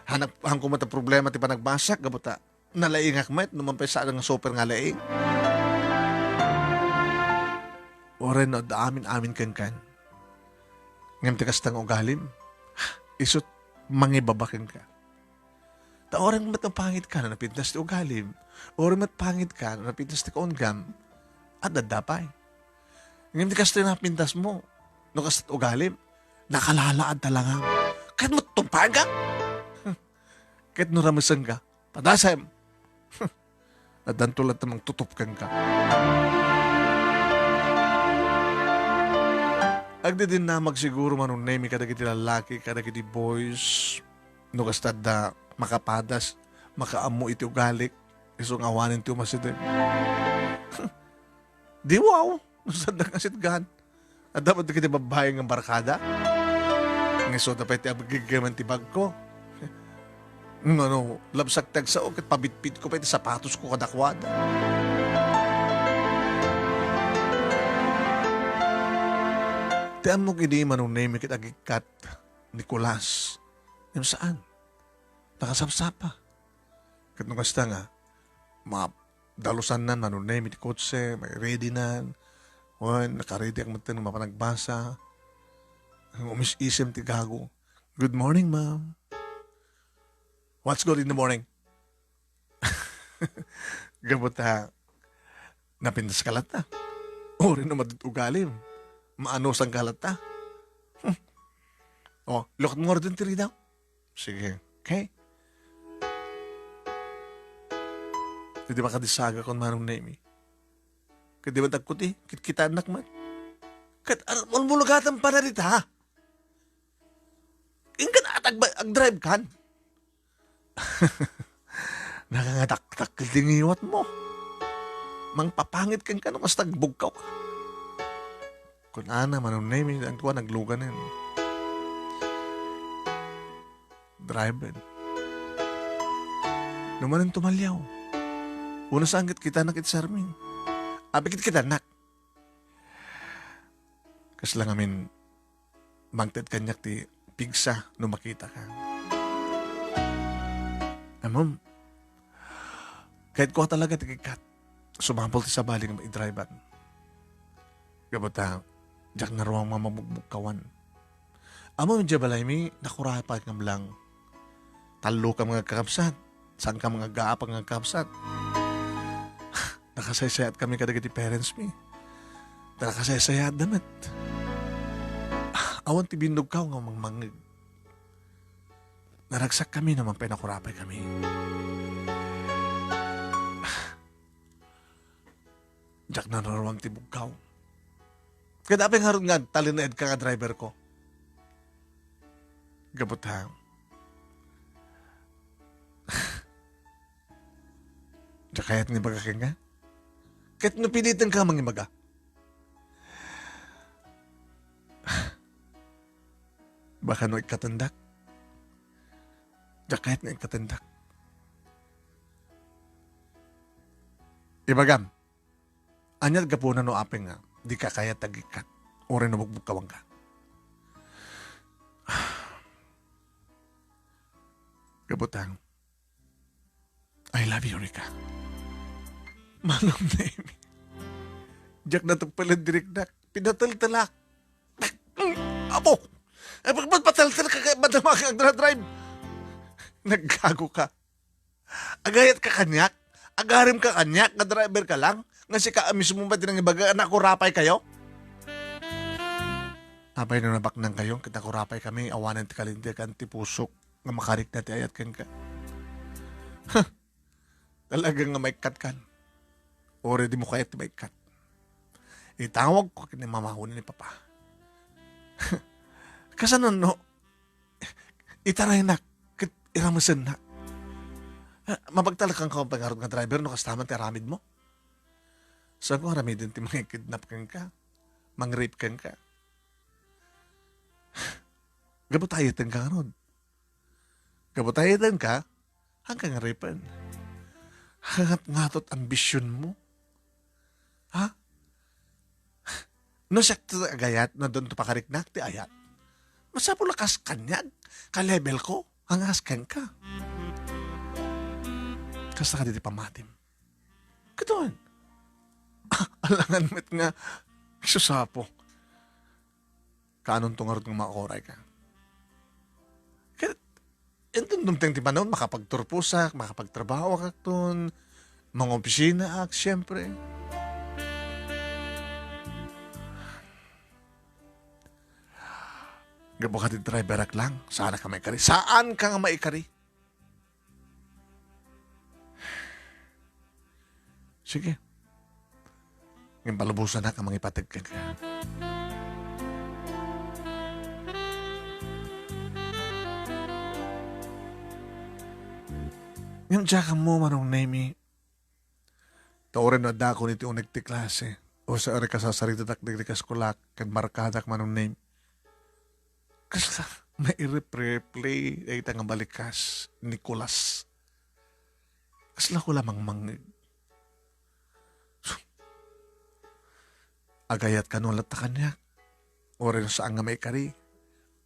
Hanak-, hanko met a problema ti panagbasak, gapu ta nalaingak met, no man pay saan nga super nga laing. Uray no adda amin-amin kenkan. Ngem ti kasta nga ugalim, isu't mangibaba kenka. Ta uray met nga pangit ka no napintas ti ugalim, uray met pangit ka no napintas ti kaunggam, adda pay. Ngem ti kastoy napintasmo, no kastoy ugalim, nakalalaad ta langam. Ket met tumpagak. Ket no ramesenka, padasem. Addanto latta mangtutup kenka. Agdidinnamag siguro, Manong Nemi, kadagiti lallaki, kadagiti boys, no kasta adda makapadas, makaammo iti ugalik, isu nga awanen ti umasideg. Di wow, no saan nga sitgan. Adda met dagiti babbai nga barkada. Nga isuda pay ti agigiman ti bagko. Ngano, labsak ti agsao ket pabitbitko pay ti sapatosko kadakuada. Ti ammok idi, Manong Nemi, ket agikkat ni Kulas. Ngem saan. Nakasapsapa. Ket no kasta nga, ma-, dalusannan, Manong Nemi, ti kotse, may ready nan. Wen, nakaready ak metten nga mapan agbasa. Umis-isem ti gago. "Good morning, ma'am." "What's good in the morning?" Gapu ta, napintas ka latta. Uray no madit ugalim, maanusan ka latta. Hmm. Oh, lukatmo ngaruden ti ridaw. Sige. Okay? Idi makadisagakon, Manong Nemi. Ket di met agkuti, kitkitaennak met. Ket ar-, mulmulugatem pay dita. Inka na agba-, agdrive kan. Nakangataktak ti ngiwatmo. Mangpapangit kenka no kasta agbugkawka. Kunana, Manong Nemi, ang kuwan, nagluganen. Driven. Numanen tumaliaw. Una saan ket kitanak iti sarmi. Apay ket kitanak. Kasla ngamin, mangted kaniak ti pigsa no makitaka. Ammom, kayatko a talaga ti kikkat. Sumapul ti sabali nga maidrivean. Gapu ta, diak naruang mamabukbukkawan. Ammom, idiay balaymi, nakurapay nga blang. Tallo ka nga agkakabsat. Saan ka nga aggaapa nga agkakabsat? Nakasaysayaat kami kadagiti parents mi. Ta nakasaysayaat da met. Awan ti binnugkaw nga mangmangngeg. Naragsak kami no mapay nakurapay kami. Diak nararuang ti bugkaw. Ket apay ngarud nga agtalinaedka nga driver ko? Gapu ta. Diak kayat nga ibaga kenka. Ket no pilitenka mangibaga. Baka no ikkatendak. Diak kayat nga ikkatendak. Ibagam, ania ti gapuna no apay nga dika kayat agikkat, uray no bugbugkawanka? Gapu ta, I love you, Rica. Manong Nemi. Diak natungpalen ti riknak. Pinateltelak. Apo! Ay, pag-, pag-, pataltal ka kay madama ka agdra-drive. Naggago ka. Agayat ka kaniak? Agarim ka kaniak nga driver ka lang? Nga sika a mismo ba ti nangibaga a nakurapay kayo? Apay no nabaknang kayo, ket nakurapay kami, awanen ti kalintegan ti pusok nga makarikna ti ayat kenka. Huh! Talaga nga maikkat kan. Uray dimo kayat ti maikkat. Itawag ko ken ni mama wenno ni papa. Kasano no? Itaraynak ket iramesennak. Ah, mapagtalkan ka pay ngarud nga driver no kasta man ti aramidmo? Saan ko aramiden ti mangikidnap kenka? Mangrape kenka? Gapu ta ayatenka ngarud. Gapu ta ayatenka, haanka nga rapen. Hangat ngato ti ambisionmo. Ha? No siak ti agayat, no adda ti pakariknak ti ayat, masapul a kas kaniak, ka-level ko, nga kas kenka. Kasta kadi ti pamatim. Katon. Alangan met nga, sus Apo. Kaanonto ngarud nga makurayka? Ket, inton dumteng ti panahon, makapagturposak, makapagtrabahoak ton, mangopisinaak, siyempre. Gapu kadi driverak lang, saanka maikari. Saanka nga maikari. Sige. Ngem palubosanak a mangipateg kenka. Ngem diak ammo, Manong Nemi, ta uray no addaakon iti uneg ti klase, o sa-, kasasaritadak dagiti kaeskuelak ken barkadak, Manong Nemi, kasla maireplay dayta nga balikas, Nicolas. Kasla ko la mangmangngeg. Agayat kano latta kaniak? Uray no saan nga maikari?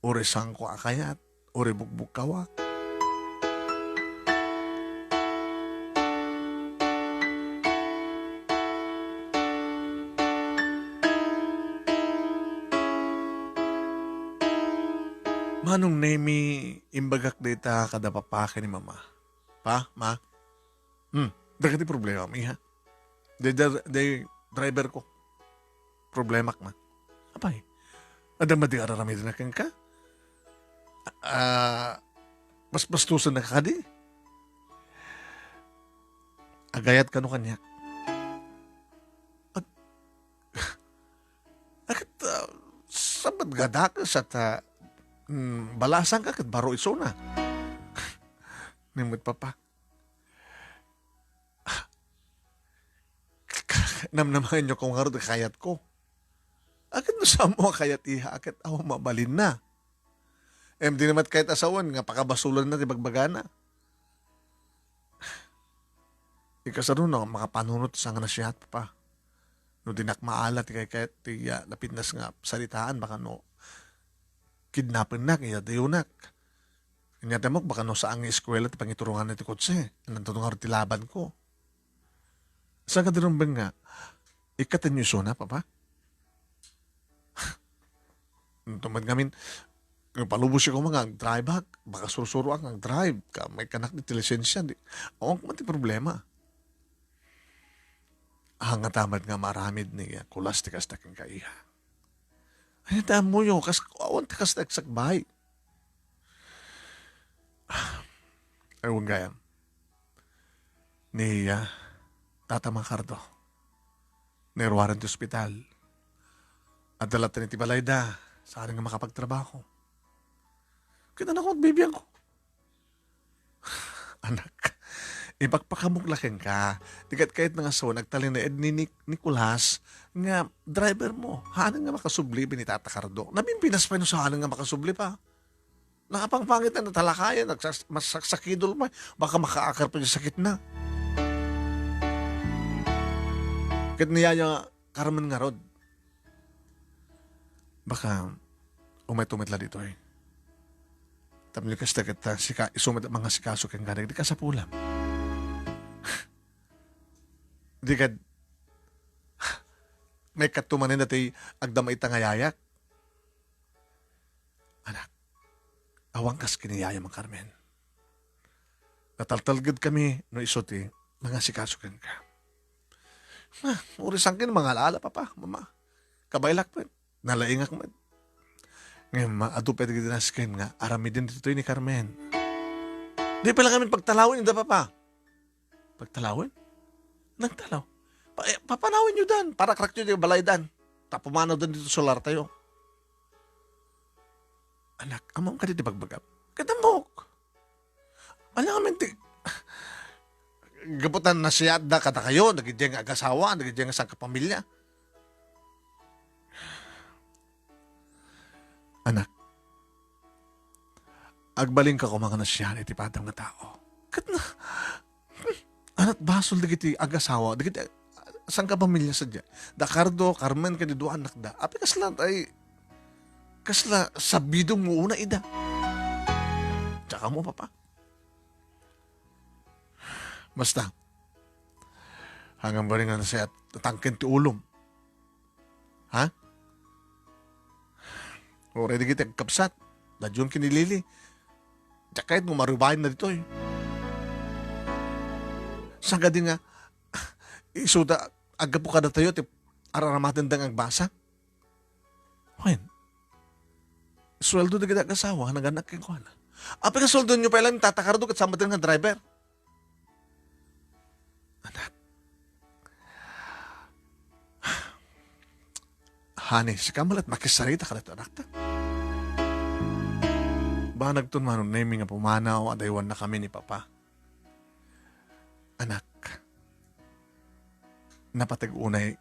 Uray saanko a kayat? Uray bugbugkawak? Manong Nemi, imbagak dayta kada papa ken ni mama. Pa, ma, hmm, dagiti problema mi, ha? Di, di, di driver ko. Problemak man. Apay, adda madi araramiden kenka? Ah, basbastusen na kadi? Agayat kano kaniak? Ag-, met gadakes ta, mm, balasangka ket baro isuna. Ni met, Papa, namnamaenyo ko ngarud a kayatko. Ket no saan mo a kayat, iha, ket awan mabalinna. Em, di na met kayat a sawen nga pakabasolanna ti bagbagana. Ikasano no makapanunot sa nga nasiat, Papa? No dinak maala ti kayat ti, ah, napitnas nga saritaan, baka no kidnapennak, iyadayonak. Ania ti ammok, baka no saan nga eskuela ti pangituronganna ti kotse. Ania ti ngarud ti labanko? Saan nga di rumbeng nga ikkatenyo isuna, Papa? Ania met ngamin, no palubos koma nga agdriveak, baka sursuroak nga agdrive, ket maikkanak ti lisensia, di, awan koma ti problema. Ania ti ammok nga maaramid ni, ah, kulas ti kasta kenka, iha? Ania ti ammoyo, kas, awan ti kasta agsakbay. Ay, wen gayam. Ni, ah, Tata Makardo, nairuaren ti ospital. Adda latta iti balayda, saan nga makapagtrabaho. Ket ania koma ti bibiangko? Anak, ipakpakamok la kenka. Di ket kayatna nga sawen, agtalinaed ni Nic-, Nicolas nga driver mo. Haan nga makasubli ni Tata Cardo. Napimpinas pay no saan nga makasubli pa. Nakapangpangit na, natalakayan, nagsas-, masaksakidul pay. Baka makaakar pa ti sakitna. Ket ni Yaya Carmen ngarud, baka umay-umay la ditoy. Tapno kasta ket, ah, sika, isu met mangasikaso kenka dagiti kasapulam. Di ket, maikkat manen datoy agdama ita nga yayak. Anak, awan kas ken ni Yaya Mang Carmen. Nataltalgedkami no isu ti mangasikaso kenka. Ah, uray saan ken mangalaala, Papa, Mama. Kabaelak met. Nalaingak met. Ngem, ma, adu pay dagiti nasken nga aramiden ditoy ni Carmen. Di pay la ngamin pagtalawen ida, Papa. Pagtalawen? Nagtalaw. Pa-, eh, papanawenyo dan. Parakrakyo ti balaydan. Ta pumanawdan ditoy solartayo. Anak, ammom kadi ti bagbagam? Ket ammok. Ania ngamin ti, gapu ta nasiatda kadakayo, dagidiay nga agasawa, dagidiay nga sangkapamilya. Anak, agbalinka koma nga nasian iti padam nga tao. Ket na, ania ti basol dagiti agasawa, dagiti sangkapamilya sadiay. Da Cardo, Carmen, ken dua annakda. Apay kasla, ay, kasla sabidom nga una ida. Tsaka mo, Papa. Basta, hanggang bali nga nasiat, natangken ti ulom. Ha? Uray dagiti agkabsat, da John ken ni Lily. Diak kayat nga marubayenna ditoy. Saan kadi nga, isuda, aggapu kadatayo ti ar-aramatenda nga agbasa? Wen, sueldo dagiti agasawa, nagannak kenkuana. Apay nga sueldonyo pay laeng, Tata Cardo, ket saan met nga driver? Anak. Honey, sika met la ti makisarita kadagiti anakta. Banagton man unaymi nga pumanaw, adaywannakami ni Papa. Anak, napateg unay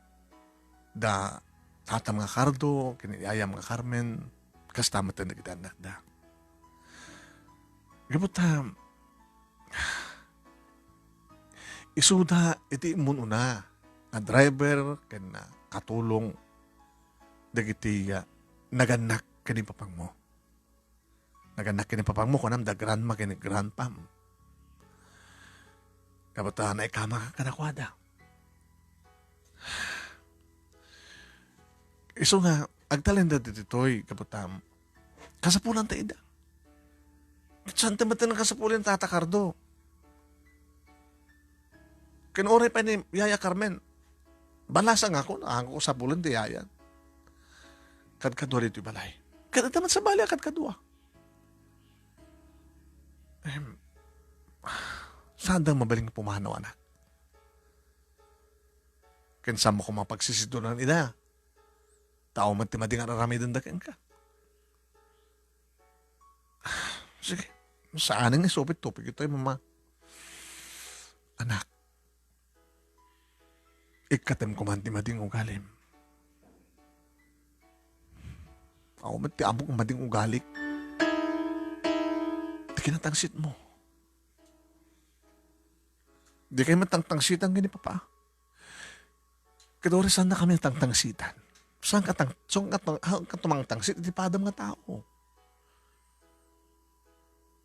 da tatam nga Cardo, ken ni yayam nga Carmen, kasta met dagiti annakda. Gapu ta, isuda iti immun-una nga driver ken katulong dagiti, ah, nagannak ken ni papangmo. Nagannak ken ni papangmo, kunam, da grandma ken ni grandpam. Gapu ta naikama kadakuada. Isu nga, agtalenda ditoy, gapu ta, kasapulanta ida. Saan ti met nga kasapulen, Tata Cardo? Ken uray pay ni Yaya Carmen, balasangakon, haan ko sapulen ti yaya. Kadkadua ditoy balay. Ket adda met sabali a kadkadua. Em, saanda mabalin nga pumanaw, anak. Ken saanmo koma pagsisidunan ida. Tao met ti madi nga ar-aramidenda kenka. Sige, saan nga isupit topic itoy, Mama? Anak, ikkatem koman ti mading ugalim. Awan met ti ammok mading ugalik. Ti kinatangsitmo. Dikay matangtangsitan ken ni Papa. Ket uray saannakami a tangtangsitan. Saan ka tang-, saan ka tang-, saan ka tumangtangsit iti padam nga tao?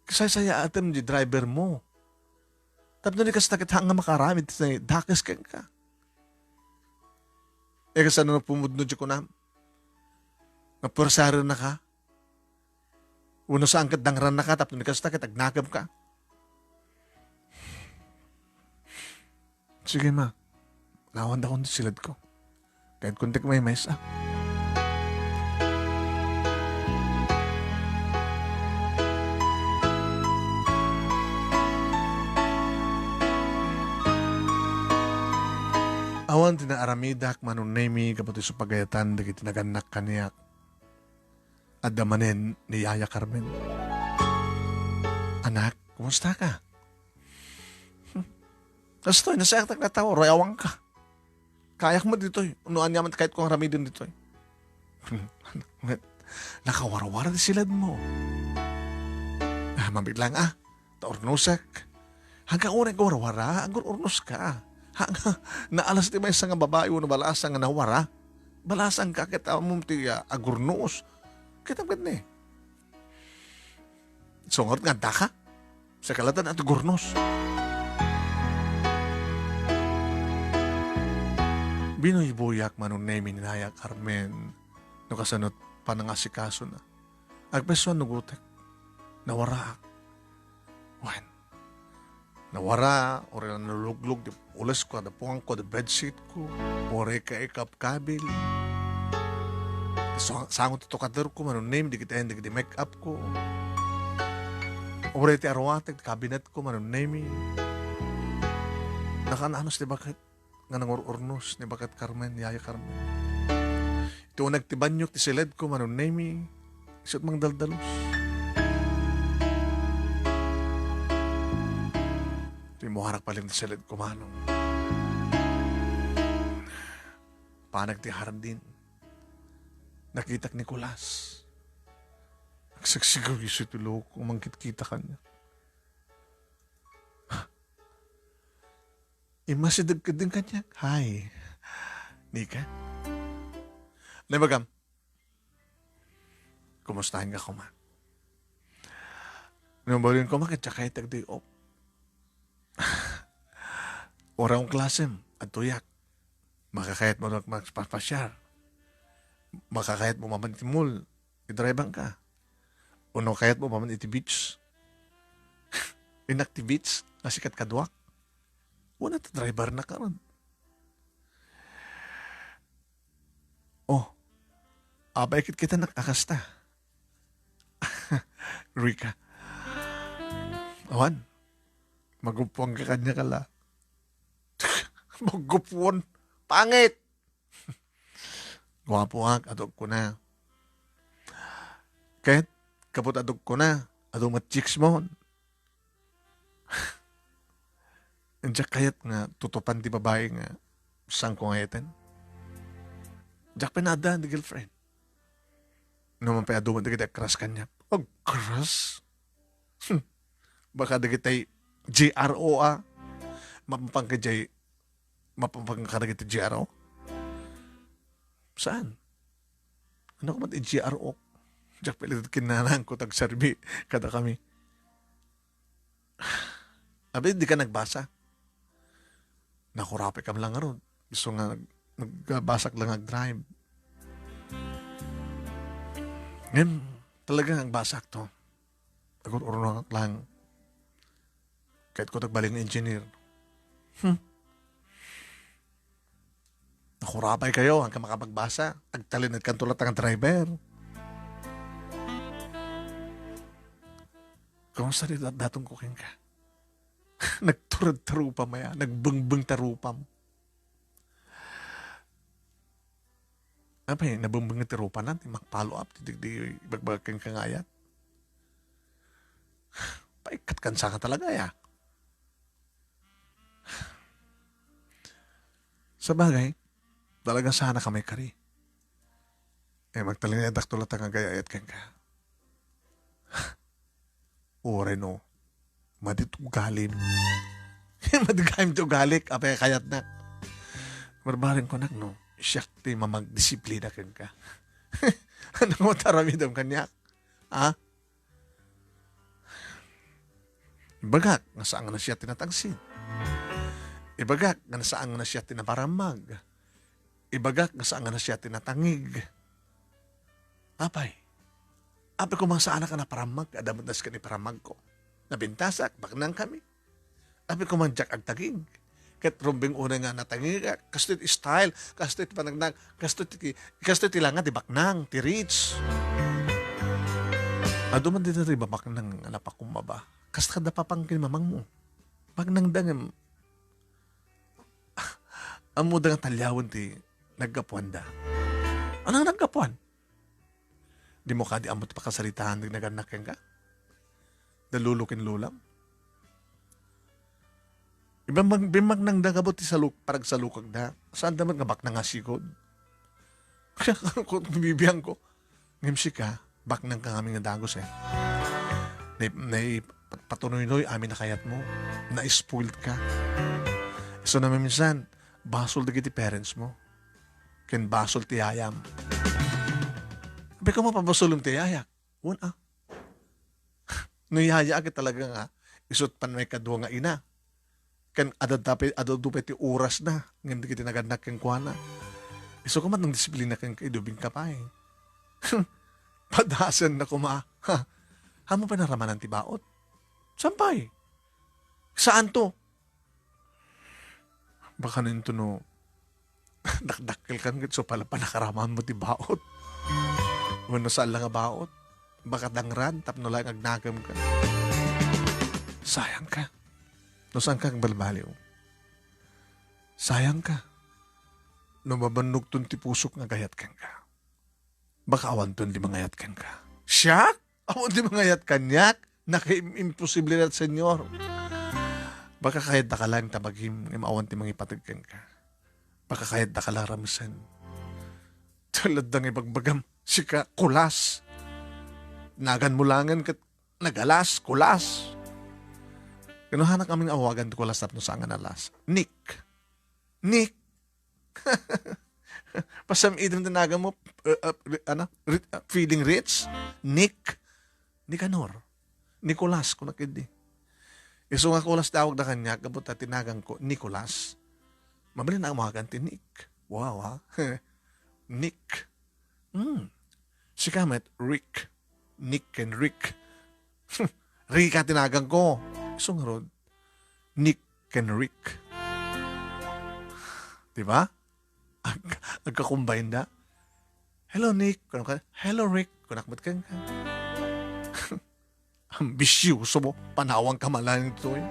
Kasaysayaatem di driver mo. Tapno di kasta ket haan nga makaaramid ti dakes kenka. E, kasano no pumudno di kunam? Nga puersarennaka? Wenno saan ket dangrannaka tapno di kasta ket agnakemka? Sige, Ma. Lawandakon ti siledko. Kayatko ti kumaymaysa. Awan ti naaramidak, Manong Nemy, gapu ti isu pagayatan dagiti nagannak kaniak. Adda manen ni Yaya Carmen. Anak, kumusta ka? Hmm. Kastoy, nasayatak nga tao, rayawan ka. Kayak mo ditoy. No ania man kayat kong aramiden ditoy. Nakawarwara ti siledmo. Ah, mabit lang, ah. Ta urnosek. Hangka unay nga warwara, agur-urnos ka. Hangka naalas ti maysa nga babai wenno balasang nga nawara. Balasang ka ket ammom ti, ah, agurnos. Kita met ni. Sungot nga adda ka. Sa kalatan at gurnos. Binuybuyak, Manong Nemy, ni Yaya Carmen no kasano't panangasikasona. Agpayso a nugotek. Nawaraak. Wen, nawara, uray la naluluglog ti pulesko, da puangko, da bedsheetko, uray kaikapkabil. Sa-, sango ti tukaderko, Manong Nemy, dagiti ayan dagiti make-upko. Uray ti aruatek, ti kabinetko, Manong Nemy. Nakan-anos ti baket nga nangur-urnos ni baket Carmen, Yaya Carmen. Iti uneg ti banyok ti siledko, Manong Nemy, isu't mangdaldalus. Rimmuarak pay laeng ti siledko, Manong. Panak ti hardin. Nakitak ni Nicolas. Nagsagsigaw isu ti loko, mangkitkita kaniak. Immasideg ketdi kaniak. Hi. Nika? Naimbagam. Kumustaen ka koma? No, balin koma, ket diak kayat ti day off. Uray no klasem, adtoyak. Makakayat mo magpasyar. Makakayat mo mapan iti mall. Idrivean ka. Wenno kayat mo mapan iti beach. Innak ti beach, nga sikat kaduak. Wen, ta driver na karon. Oh, apay ket kitanak a kasta. Rika. Awan. Magupuan ka kaniak la. Magupuan. Pangit! Guapoak, adugko na. Ket, kaput adugko na, adu met chicks mo. Diak kayat nga tutupan ti babai nga sangko nga eten. Diak pay naaddaan ti girlfriend. No man pay adu met dagiti agcrush kaniak. Agcrush? Hmm. Baka dagiti G R O a. Mapapan ka jay, mapapan ka dagiti G R O? Saan? Ano ko met G R O? Diak pay la ket kinananko ti agserbi kadakami. Abi, di ka nagbasa? Nakurapay kam lang ngarud. Isu nga nag-, nagbasak lang agdrive. Ngem, talaga nga agbasak to. Agur-urunok lang. Kayatko ti agbalin nga engineer. Hmm. Nakurapay kayo, hangkan makapagbasa. Agtalinaed kanto latta nga driver. Kumusta ti dat-, daton ko kenka? Nagturod ta rupam aya, nagbengbeng ta rupam. Apay, nabembengen ti rupana, ti mag-follow up, ti dagiti ibagbaga kenka nga ayat. Paikkat kan saka talaga, ya. Sabagay, talaga sana ka may kari. Eh, magtalinaedakto latta nga agayayat kenka. Uray no, madi ti ugalim. Madi gayam ti ugalik, apay kayatnak. Barbareng kunak no, siak ti mamagdisiplina kenka. Ania nga aramidem kaniak? Ha? Ibagak nga saan nga siak ti natangsit. Ibagak nga saan nga siak ti naparammag. Ibagak nga saan nga siak ti natangig. Apay, apay koma saanak a naparammag, adda met nasken iparammagko. Nabintasak, baknangkami. Apay koma diak agtagig. Ket rumbeng unay nga natangigak, kastoy ti style, kastoy ti panagna-, kastoy ti, kastoy ti langa ti baknang, ti rich. Adu man dita ti babaknang nga napakumbaba. Kasta da papang ken mamangmo. Baknangda ngem, ammoda nga taliawen ti naggapuanda. Ania nga naggapuan? Dimo kadi ammo ti pakasaritaan ti nagannak kenka? Da lolo ken lolam? Ibang mag-, bimmag nang da gabut ti saluk-, paragsalukagda. Saan da met nga baknang a sigud? Kaya kung bibiangko, ngem sika, baknangka ngamin nga dagus, eh. Nai-, nai-, pat-, patunuynoy amin a kayatmo. Na-spoiled ka. So, namiminsan, basol dagiti parents mo. Ken basol ti yayam. Apay koma pabasolem ti yayak. Wen a. No yaya ket talaga nga, isut' pay maikadua nga ina. Ken adda pay, adda pay ti orasna, ngem dagiti nagannak kenkuana. Isu koma nangdisiplina kenka, idubingka pay. Padasenna koma. Ha? Ammom pay nga ramanan ti baot? Saan pay? Saanto? Baka no intono, dakdakkelkan ket isu pay la panakaramanmo ti baot. Wenno saan la nga baot, baka dangran tapno laeng agnagemka. Sayangka. No saanka agbalbaliw. Sayangka. No mabannogton ti pusok nga agayat kenka. Baka awanton ti mangayat kenka. Siak? Awan ti mangayat kaniak? Nakaim-, imposible lat, Señor. Baka kayaddaka laeng ta bagim, ngem awan ti mangipateg kenka. Baka kayaddaka la ramesen. Taladdang ibagbagam, sika, kulas. Naganmo laengen ket nagalas, kulas. Kano hanak amin nga awagan ti kulas tapno saan nga nalas? Nick. Nick. Pasam-idem ti naganmo, uh, uh, ri-, ano? Ri-, uh, feeling rich? Nick. Nicanor. Nicolas, kunak idi. Isu nga Kulas ti awagda kaniak, gapu ta ti naganko, Nicolas. Mabalin a awagan ti Nick. Wow, ha? Nick. Hmm. Sika met, Rick. Nick ken Rick. Rick ti naganko. Isu ngarud, Nick ken Rick. Di ba? Ag-, agka-combine da. "Hello, Nick." Kunak, "Hello, Rick." Kunak met kenka. Ambisyoso mo, panawanka man laeng ditoy.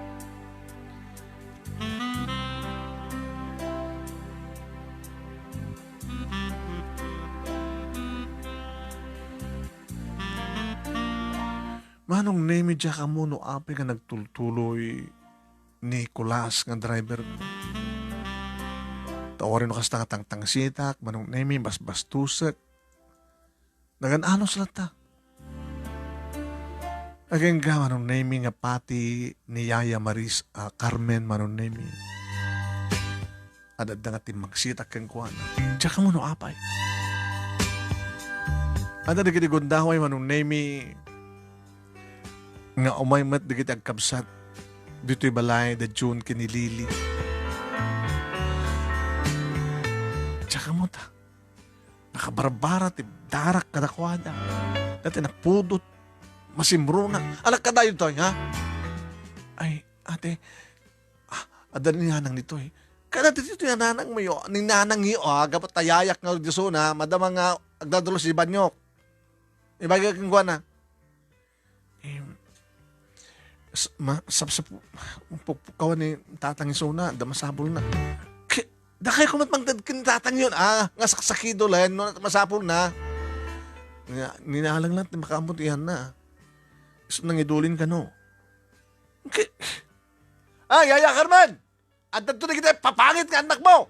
Manong Nemi, diak ammo no apay nga nagtultuloy ni Nicolas nga driver ko. Ta uray no kasta nga tangtangsitak, Manong Nemi, basbastusek. Nagan-anos latta. Agingga, Manong Nemi, nga pati ni Yaya Maris, ah, Carmen, Manong Nemi. Adda nga timmagsitak kenkuana. Diak ammo no apay. Adda dagiti gundaway, Manong Nemi, nga umay met dagiti agkabsat ditoy balay da June ken ni Lily. Diak ammo ta. Nakabarbara ti darak kadakuada. Dati napudot. Masimruna. Anak kadayon toy, ha? Ay, ate, ah, adda ni nanang ditoy. Kada ditoy ni nanang mo yo, ni nanang yo, ah, gapu ta yayak nga disuna, madama nga agdadalo si Banyok. Ibagay kenkuana. Eh, s-, ma-, sap-, sap-, pukpukawan ni tatang isuna, da masapulna. Ki-, dakay ko met mangted ken tatang yon, ah, nga saksakido laeng, no, masapulna. Nga, ninalang lang, ti makaammo ti iyanna. Isu nangidulin kano. Ki-, ah, Yaya Carmen! Adda to dagiti papangit nga annakmo!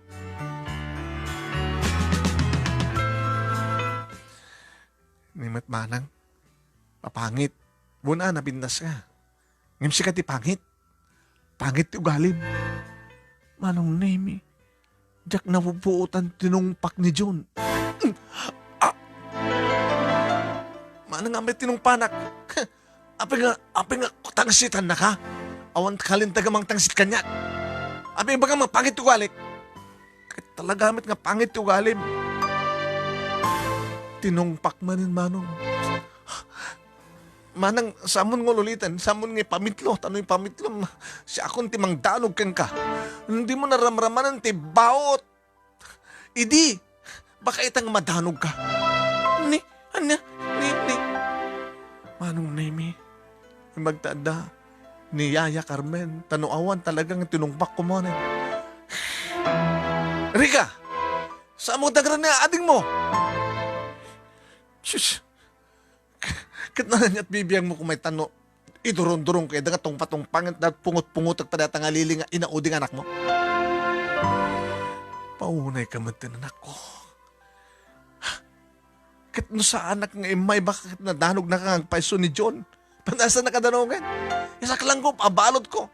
Ni met manang, papangit. Wen a, napintas ka. Ngem sika ti pangit. Pangit ti ugalim. Manong Nemi, diak napupuotan tinungpak ni John. Ah! Manang, ammom tinungpanak. Apay nga, apay nga tangsitannaka? Awan kalintegan mangtangsit kaniak. Apay nga ibagam nga pangit ti ugalik? Ket talaga met nga pangit ti ugalim. Tinungpak manen, manong. Manang, saanmon nga ululiten, saanmon nga ipamitlo, ta no ipamitlom, siakon ti mangdanog kenka. Dimo naramramanen ti baot. Idi, baka ita nga madanogka. Ni, ania, ni, ni. Manong Nemi, magtaadda ni Yaya Carmen, ta no awan talaga nga tinungpak ko manen. Rica, saanmo dagran ni adingmo? Sus, ket naanniat bibiangmo koma ita no idurongdurongko ida nga tungpatungpang, da pungot-pungotek pa dayta nga lili nga inaudi nga anakmo. Paunayka met ti anakko. Ket no saanak nga immay, baka ket nadanognaka nga agpayso ni John. Panasan nakadanogen. Isaklangko, abalodko.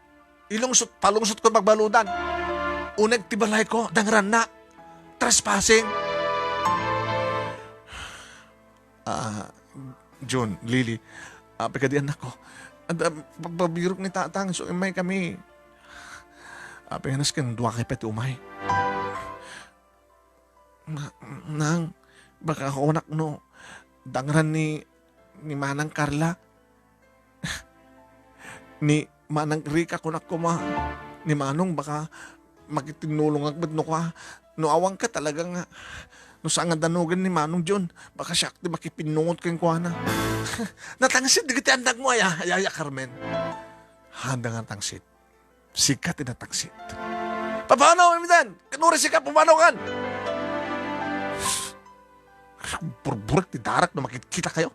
Ilungsot, palungsotko magbaludan. Uneg ti balayko, dangrannak. Trespassing. Ah, John, Lily, apay kadi, annakko? Adda, pagpabirok ni Tatang, isu immaykami. Apay nga nasken dua kay pay ti umay? Ma-, nang, baka kunak no, dangran ni, ni Manang Carla. Ni Manang Rica, kunak koma, ni Manong, baka makitinnulongak met no kua. No awanka talaga nga, no saan nga danogen ni Manong John, baka siak ti makipinnungot kenkuana. Natangsit dagiti annakmo aya, Yaya Carmen. Haanda nga tangsit. Sika ti natangsit. Papano, Amidan? Kanuri sika, pumanaw kan? Burburek ti darak no makitkitakayo.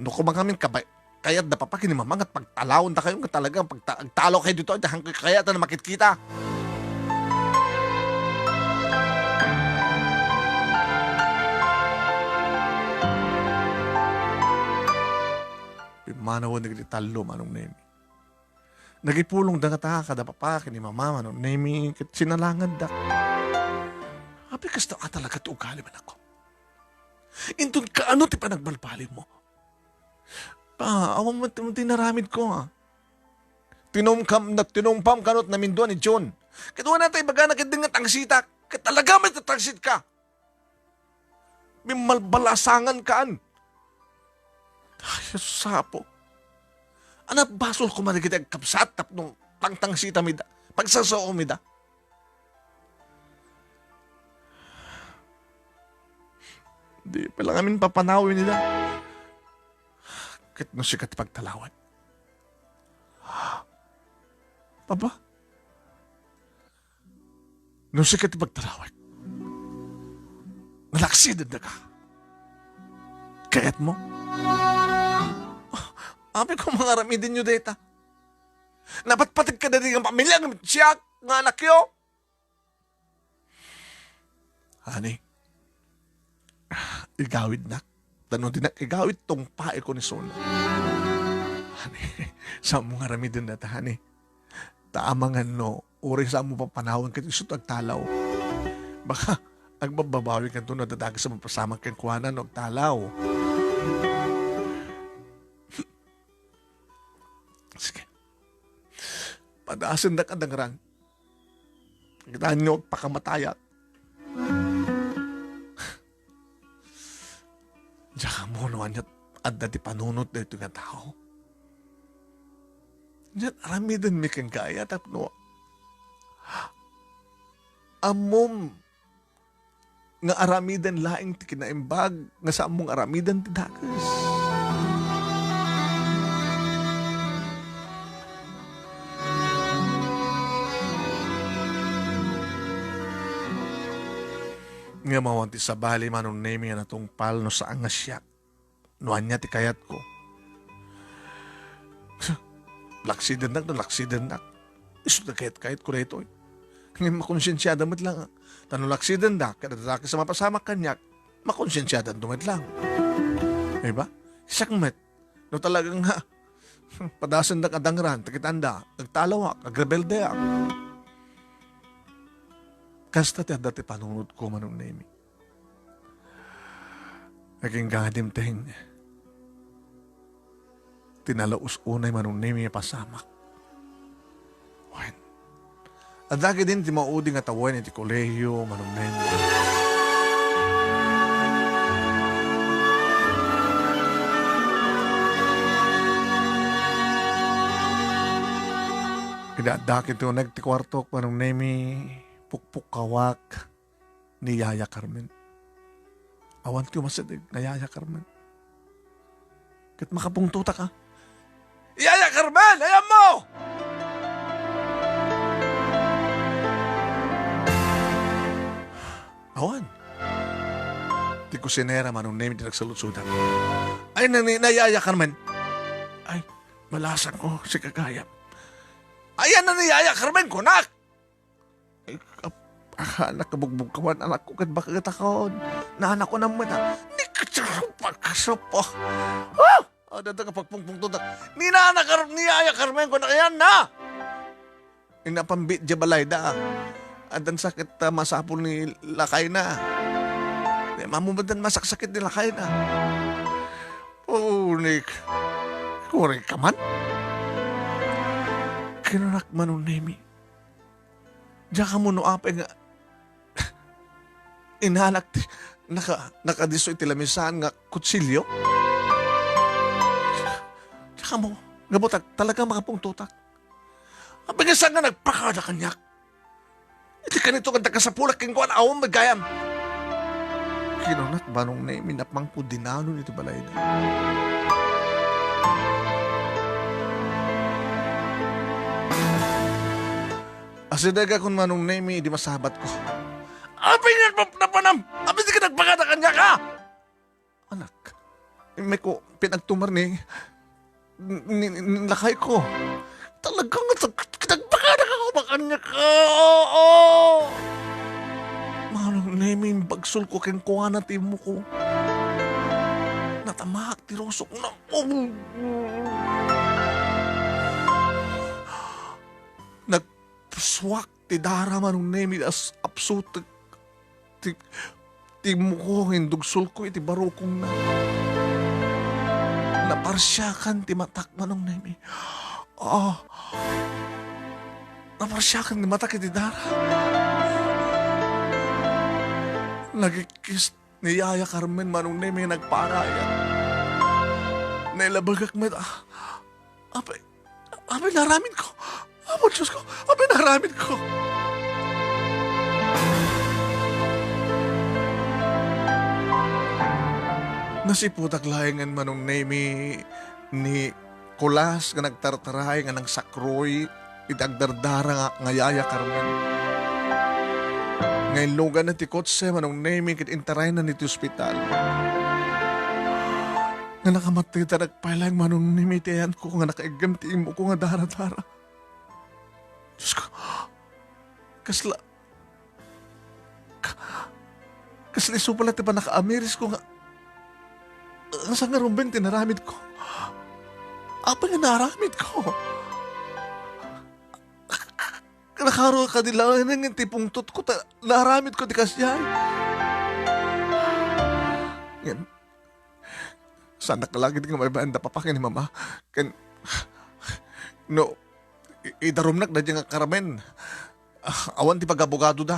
No koma ngamin kabay, kayat da papa ken ni mama nga pagtalawendakayo nga talaga pagta-, agtalawkayo ditoy, ta haankayo kayat a makitkita. Pimmanawen dagiti tallo, Manong Nemi. Nagipulongda ngata kada papa ken ni mama, Manong Nemi, ket sinalangandak. Apay kasta a talaga ti ugalim, anakko? Inton kaano ti panagbalbalinmo? Pa, awan met ti, ti naramidko, a. Tinumkam, na, tinumpam kano ti namindua ni John. Ket wen a ta ibagana ketdi nga tangsitak. Ket talaga met a tangsitka. Bimmalbalasangankan. Ay, Dios, Apo. Ania basol koma dagiti agkabsat tapno tangtangsitam ida, pagsasaom ida? Di pa lang amin papanawen ida. Ket no sika ti pagtalawek. Papa? No sika ti pagtalawek, nalaksidenka. Kayatmo? Apay koma nga aramidenyo dayta. Napatpategka daydi nga pamilya ngem siak nga anakyo? Honey, igawidnak. Ta no dinak igawid, tungpaeko ni Sona. Honey, saanmo nga aramiden dayta, honey. Ta amangan no, uray saanmo papanawen ket isu ti agtalaw. Baka, agbabbabawikanto no adda dakes a mapasamak kenkuana no agtalaw. Sige. Padasendak a dangrang. Kitaenyo, agpakamatayak. Diak ammo no aniat adda ti panunot daytoy nga tao. Diak aramidenmi kenka aya tapno ammom nga aramiden laeng ti kinaimbag nga saanmo nga aramiden ti dakes. Ngem awan ti sabali, Manong Nemi, a natungpal no saan nga siak. No ania ti kayatko. laksidennak no laksidennak. Isu ti kayat-kayatko daytoy. Ngem makonsiensiada met lang. Ta no laksidennak, ket adda dakes a mapasamak kaniak, makonsiensiadanto met lang. Di ba? Siak met, no talaga nga, padasendak a dangran, ta kitanda, agtalawak, agrebeldeak. Kasta ti adda ti panunotko, Manong Nemi. Agingga dimteng ti nalaus unay, Manong Nemi, a pasamak. Wen, adda ketdin ti maudi nga tawen iti kolehio, Manong Nemi. Idi adda ketdi uneg ti kuartok, Manong Nemi, pukpukkawak ni Yaya Carmen. Awan ti umasideg nga Yaya Carmen. Ket makapungtotak a, "Yaya Carmen, ayanmo!" Awan. Ti kusinera, Manong Nemi, ti nagsaludsodak. "Ayanna ni, ni Yaya Carmen." "Ay, balasangko, sika gayam." "Ayanna ni Yaya Carmen, kunak!" Ay, ap-, ah, anak, kabugbugkawan, anakko, ket bakit ako? Nanakko naman, ah. Ni katsarupag kasupo. Ah! Adda nga pagpungpungtodak. Ni nana Car-, ni Yaya Carmen, kunak, ayanna! Inapambit diay balayda, ah. Addan sakit, ah, masapul ni lakayna. Ni mamumadan masaksakit ni lakayna. Oh, Nick. Kuring ka man? Kinunak, Manong Nemi. Diak ammo no apay nga inanak ti naka-, nakadisso iti lamisaan nga kutsilio? Diak ammo, gapu ta talaga makapungtotak. Apay nga saan nga nagpakada kaniak? Iti kanito nga nagkasapulak kenkuana, awan met gayam. Kinunak, Manong Nemi, napangko dinanon iti balayda. Asidegakon, Manong Nemi, idi masabatko. Apay nga nap-, napanam? Apay ti ka nagpakada kaniak, a? Anak, immay ko pinagtumar ni, ni, ni, ni lakayko. Talaga nga tag-, nagpakada ka kaniak. Oo. Manong Nemi, imbagsolko kenkuana ti immo ko. Natamaak ti rusok na. Nagpusuak ti dara, Manong Nemi, as-, apsutek ti, ti immo ko, indugsolko iti barukongna. Naparsiakan ti matak, Manong Nemi. Ah, naparsiakan ti matak iti dara. Nagikis ni Yaya Carmen, Manong Nemi, nagparaya. Nailabagak met, ah, apay, apay naaramidko? Apo Diosko, apay naaramidko? Nasiputak laengen, Manong Nemi, ni Kulas nga nagtartaray nga nangsakroy iti agdardara nga, nga Yaya Carmen. Nga inluganna ti kotse, Manong Nemi, ket intarayna iti ospital. Nga nakamatay ta nagpailaeng, Manong Nemi, ti ayanko nga nakaiggem ti immo ko nga daradara. Diosko, kasla, ka-, kasla isu pay la ti pannakaamirisko nga, nga saan nga rumbeng ti naaramidko. Apay nga naaramidko? Nakaro kadi laengen ti pungtotko ta naaramidko ti kasdiay. Ngem, saannak la ketdi nga maibayan da papa ken ni mama. Ken, no, i-, idarumnak daydiay nga Carmen, ah, awan ti pagabogadoda.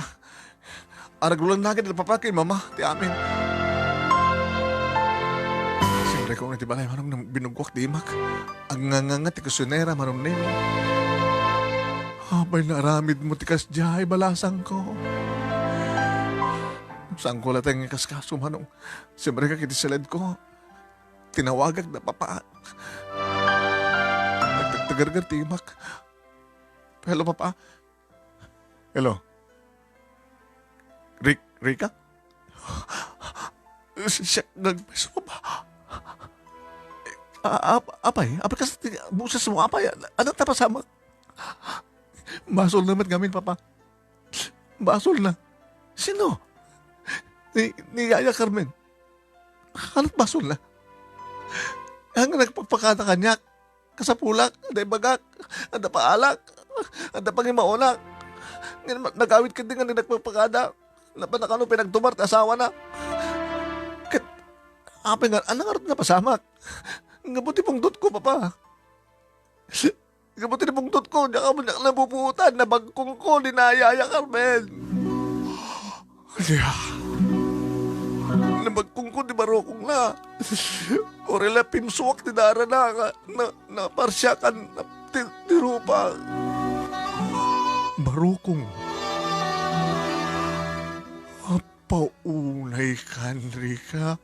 Aregloannak dayta papa ken mama ti amin. Siempre ko iti balay, Manong, binuggoak ti imak. Agnganganga ti kusinera, Manong Nemi. Apay naaramidmo ti kasdiay, balasangko? Saanko latta nga ikaskaso, Manong. Siempre ka iti siledko. Tinawagak da papa. Nagtagtagargar ti imak. Hello, papa. Hello. Rick, Rica? Si-, siak nga agpayso, papa. A-, ap-, apay, apay, kas ti boses mo, apay, a-, anat napasamak? Basol na met ngamin, Papa. Basol na. Sino? Ni, ni Yaya Carmen. Anat basol na? Ang nagpakpakada kaniak, kasapulak, adda ibagak, adda paalak, adda pangimaonak. Ngem nagawid ketdi nga nagpakpakada. Napan nakano pinagtumar ti asawana. Ket, apay nga, anang ngarud napasamak? Ngem ti pungtot ko, Papa. Gapu ti pungtot ko, diak, diak napupuotan, nabagkong ko ni Yaya Carmen. Ania? Nabagkong ko ti barukongna. Uray la pimsuak ti darana, nga na, naparsiakan ti, ti rupa. Barukong. Apaunay ka, Enrica.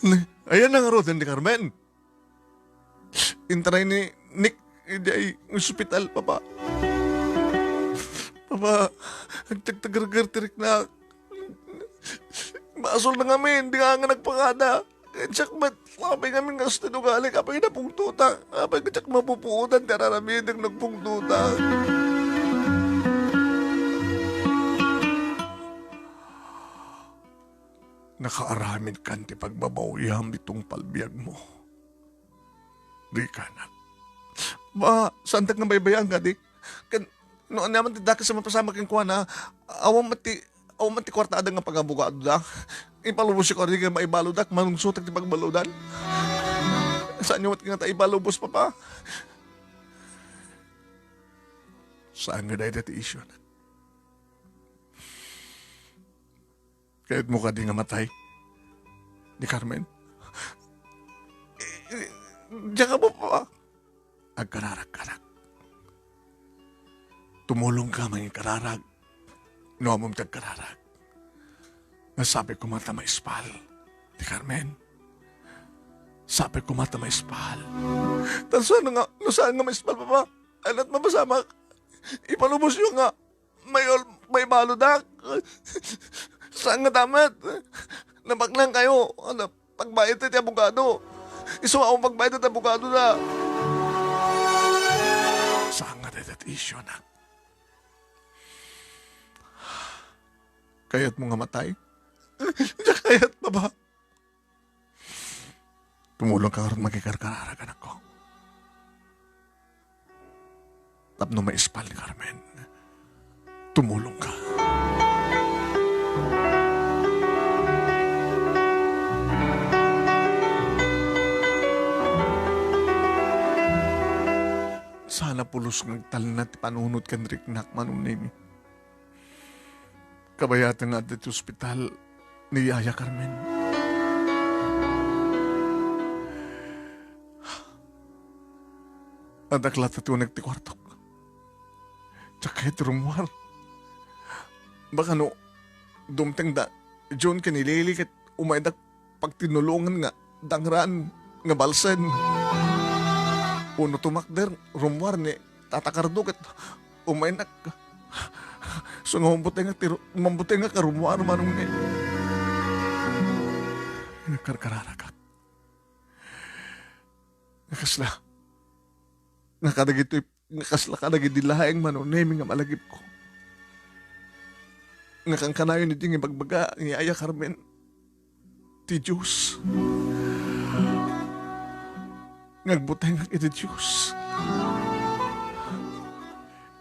Ne, ayan na ngaruden ni Carmen. Intaray ni Nick idiay ospital, Papa. Papa, agtagtagargar ti riknak. Basol na ngamin, di nga nga nagpakada. Diak met, apay ngamin nga kasta ti ugali, apay napungtotak, apay nga diak mapupuotan ti ar-aramidek no agpungtotak. Nakaaramidkan ti pagbabawiam iti tungpal biagmo. Di kanak. Ba, saandak nga baybayaan kadi? Ken, no ania man ti dakes a mapasamak kenkuana, awan met ti, awan met ti kuartada nga pagabugadoda. Ipalubosyo kadi nga maibalodak, manungsotak ti pagbaludan. Saanyo met nga ta ipalubos, Papa? Saan nga dayta ti isyu, anak? Kayatmo kadi nga matay ni Carmen? Eh, eh, diak ammo, Papa. Agkararagka, anak. Tumulongka mangikararag no ammom ti agkararag. Nga sapay koma ta maispal ni Carmen. Sapay koma ta maispal. Tan saan nga, no saan nga maispal, Papa? Anat mapasamak? Ipalubosyo nga Mayol-, maibalodak. Saan nga ta met? Nabaknang kayo. Ano, pagbayad ti abogado. Isu a pagbayad ti abogado na. Saan nga dayta ti isyu, anak? Kayatmo nga matay? Diak kayat, Papa. Tumulongka ngarud mangikarkararag, anakko. Tapno maispal ni Carmen, tumulongka. Saan a pulos nga agtalna ti panunot ken riknak, Manong Nemi. Kabayatan nga adda ti ospital ni Yaya Carmen. Addak latta ti uneg ti kuartok. Diak kayat rummuar. Baka no, dumteng da June ken ni Lily ket umaydak pagtinulongan nga dangraan nga balsen. Uno tumakder, rummuar ni Tata Cardo ket umaynak. So nga mambutengak ti ru-, mambutengak a rummuar, Manong Nemi. Nagkarkararagak. Nga kasla, nga kadagitoy nga kasla kadagidi laeng, Manong Nemi, nga malagipko. Nga kankanayon idi nga ibagbaga ni Yaya Carmen ti Dios. Nga agbutengak iti Dios.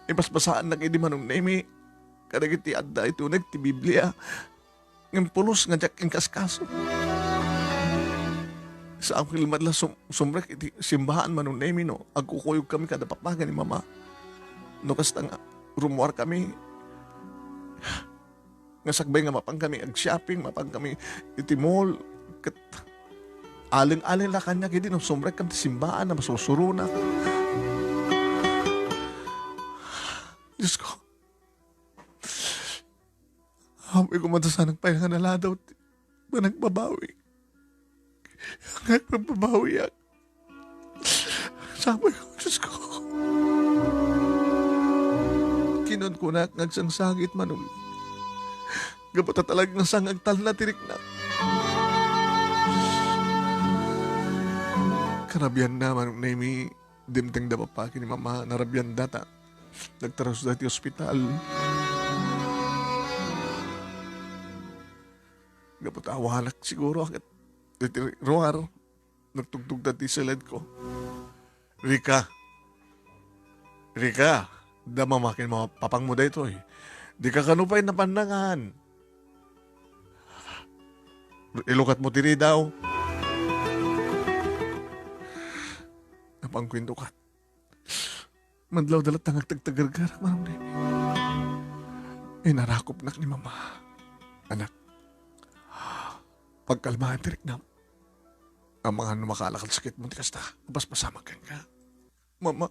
Ibasbasaannak idi, Manong Nemi, kadagiti adda iti uneg ti Biblia. Ngem pulos nga diak inkaskaso. Saan met la sum-, sumrek iti simbaan, Manong Nemi, no agkukuyogkami kada papagen ni Mama. No kasta nga rummuarkami, nga sakbay nga mapankami ag-shopping, mapankami iti mall, ket alin-alin la kaniak idi no sumrekkami ti simbaan a masursuronak. Diosko, Amoy koma ta saan pay nga naladaw ti panagbabawi. Nga agpagbabawiak. Samoy ko, Diosko. Kinunkunak nga agsangsangit, Manong. Gapu ta talaga nga saan nga agtalna ti riknak. Karabianna, Manong Nemi, dimteng da papa ken ni mama, narabianda ta nagtarusda iti ospital. Gapu ta awanak siguro ket iti ruar, nagtugtugda ti siledko. Rika. Rika, da mama ken mama, papangmo daytoy. Dika kano pay napannangan. Ilukatmo ti ridaw. Napangko indukat. Madlawda latta nga agtagtagargarak, Manong Nemi. Inarakopnak ni mama. Anak, pagkalmaen ti riknam. Amangan no makaalak ti sakitmo ti kasta, mapaspasamak kenka. Mama,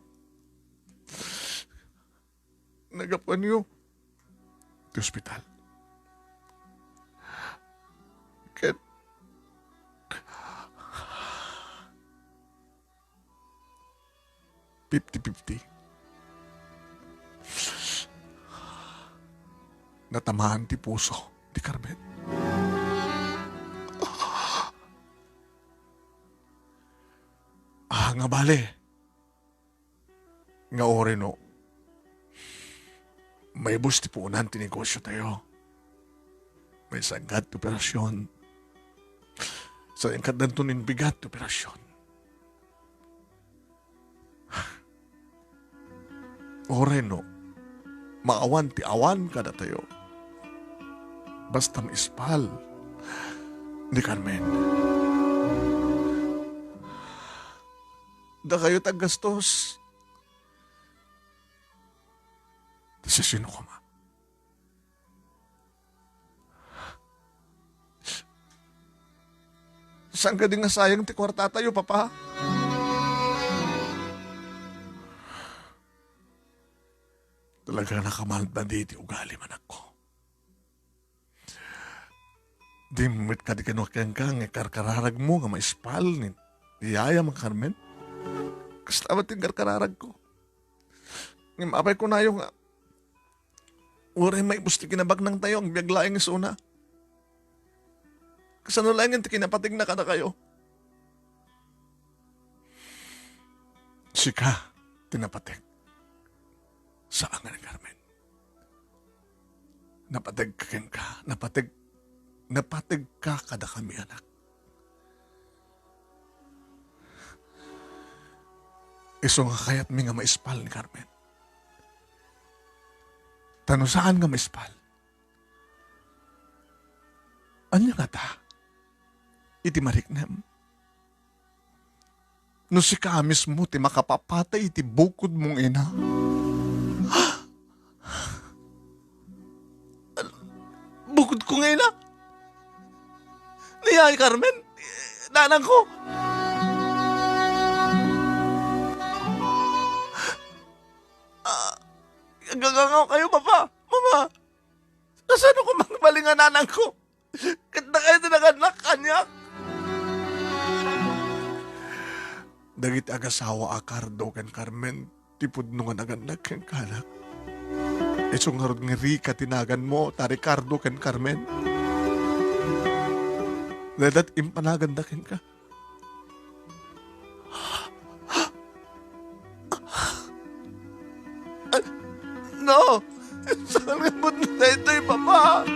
nagapuanyo ti ospital. Ket fifty fifty. Natamaan ti puso ni Carmen. Ah, nga bale. Nga uray no, maibus ti puonan ti negosio tayo. Maisaggat ti operasyon. Sa inkatdanto ni bigat ti operasyon. Uray no, maawan ti awan kadatayo. Basta maispal ni Carmen. Dakayo ti aggastos. Ti sisino koma. Saan kadi nga sayang ti kuartatayo, Papa? Talaga nakamalmadi ti ugalim, anakko. Di met kadi kano kenka nga ikarkararagmo nga maispal ni yayam a Carmen? Kasta met ti inkarkararagko. Ngem apay kunayo nga uray maibus ti kinabaknangtayo, agbiag laeng isuna. Kasano laengen ti kinapategna kadakayo? Sika ti napateg. Saan nga ni Carmen. Napateg ka kenka, napateg, napateg ka kadakami, anak. Isu nga kayatmi nga maispal ni Carmen. Ta no saan nga maispal, ania ngata iti mariknam? No sika mismo ti makapapatay iti bukodmo nga ina. Bukodko nga ina? Ni Yaya Carmen? Nanangko? Ah, aggangangaw kayo, Papa, Mama. Kasano ko mangbalingan nanangko? Ket dakayo ti nagannak kaniak. Dagiti agasawa a Cardo ken Carmen ti pudno nga nagannak kenka, anak. Isu ngarud nga Rica ti naganmo, ta Ricardo ken Carmen. Dayta ti impanaganda kenka. No! Saan nga pudno daytoy, Papa?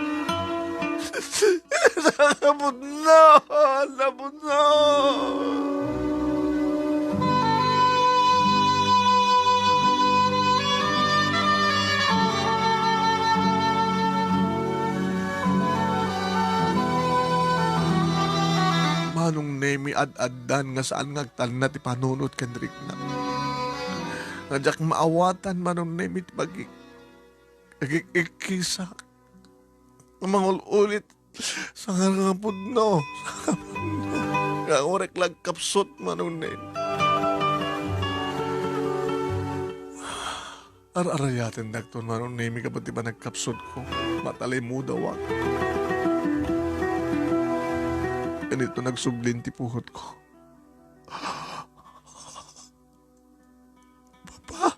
Saan nga pudno? Napudno! Manong Nemi, ad-addan nga saan nga agtalna ti panunot ken rikna. Nga diak maawatan, Manong Nemi, ti pagik-, agik-ikkisak. Nga mangul-ulit. Saan nga pudno. Saan nga pudno. Nga urek lang kapsut, Manong Nemi. Ar-arayatendakton, Manong Nemi, gapu ti panagkapsutko. Matalimudawak. Kanito nagsublin ti puhotko. Papa!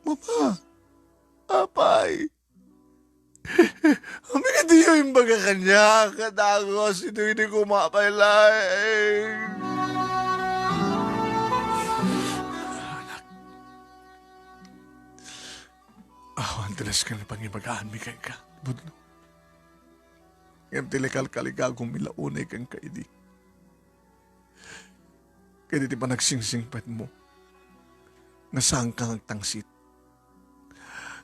Mama! Apay! Amin diyo imbaga kaniak, kadagos, itoy di ko mapailaeng. ti nasken nga pangibagaanmi kenka, Budno. Ngem ti lekalkaligagomi la unay kenka idi. Ket iti panagsingsingsingpetmo, nga saanka nga agtangsit.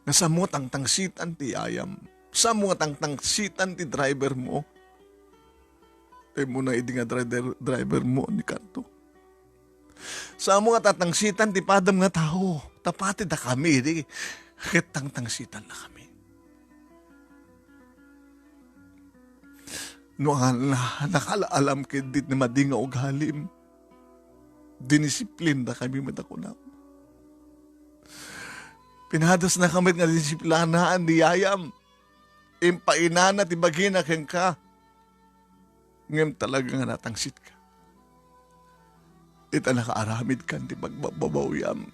Nga saanmo nga tangtangsitan ti yayam. Saanmo nga tangtangsitan ti driver mo. Imuna idi nga driver, driver mo ni kanto. Saanmo nga tatangsitan ti padam nga tao. Ta pati dakami idi ket tangtangsitan dakami. No ania, nakala-alam ket di ti madi nga ugalim. Dinisiplin dakami met a kunam. Pinadasnaka met nga disiplinaan ni yayam. Impainana ti bagina kenka. Ngem talaga nga natangsitka. Ita nakaaramidkan ti pagbabbabawiam.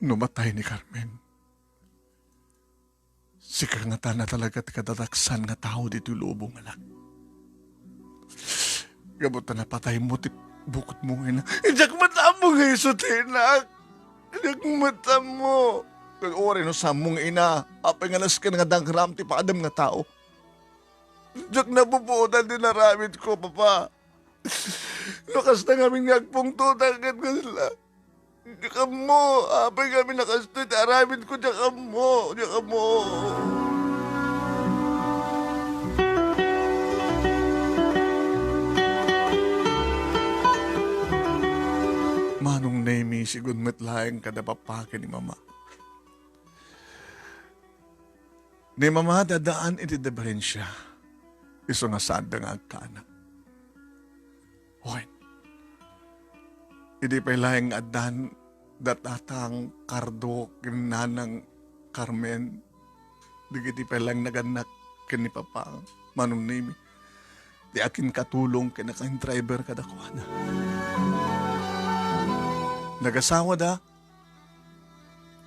No matay ni Carmen, sika ngata talaga ti kadadaksan nga tao ditoy lubong, anak. Gapu ta napataymo ti bukotmo nga ina. Diak met ammo nga isu ti inak. Diak met ammo. Ket uray no saanmo nga ina, apay nga nasken nga dangram ti padam nga tao. Diak napupuotan ti inaramidko, Papa. No kasta ngamin nga agpungtotak ket kasla. Diak ammo, apay ngamin a kastoy ti aramidko, diak ammo, diak ammo. Manong Nemi, sigun met laeng kada papa ken ni mama. Ni mama ti addaan iti diferensia, isu nga saanda nga agkaanak. Wen, idi pay laeng nga addan da Tatang Cardo ken Nanang Carmen, dagiti pay laeng nagannak ken ni Papa, Manong Nemi, ti akinkatulong ken akin-driver kadakuada. Nagasawada,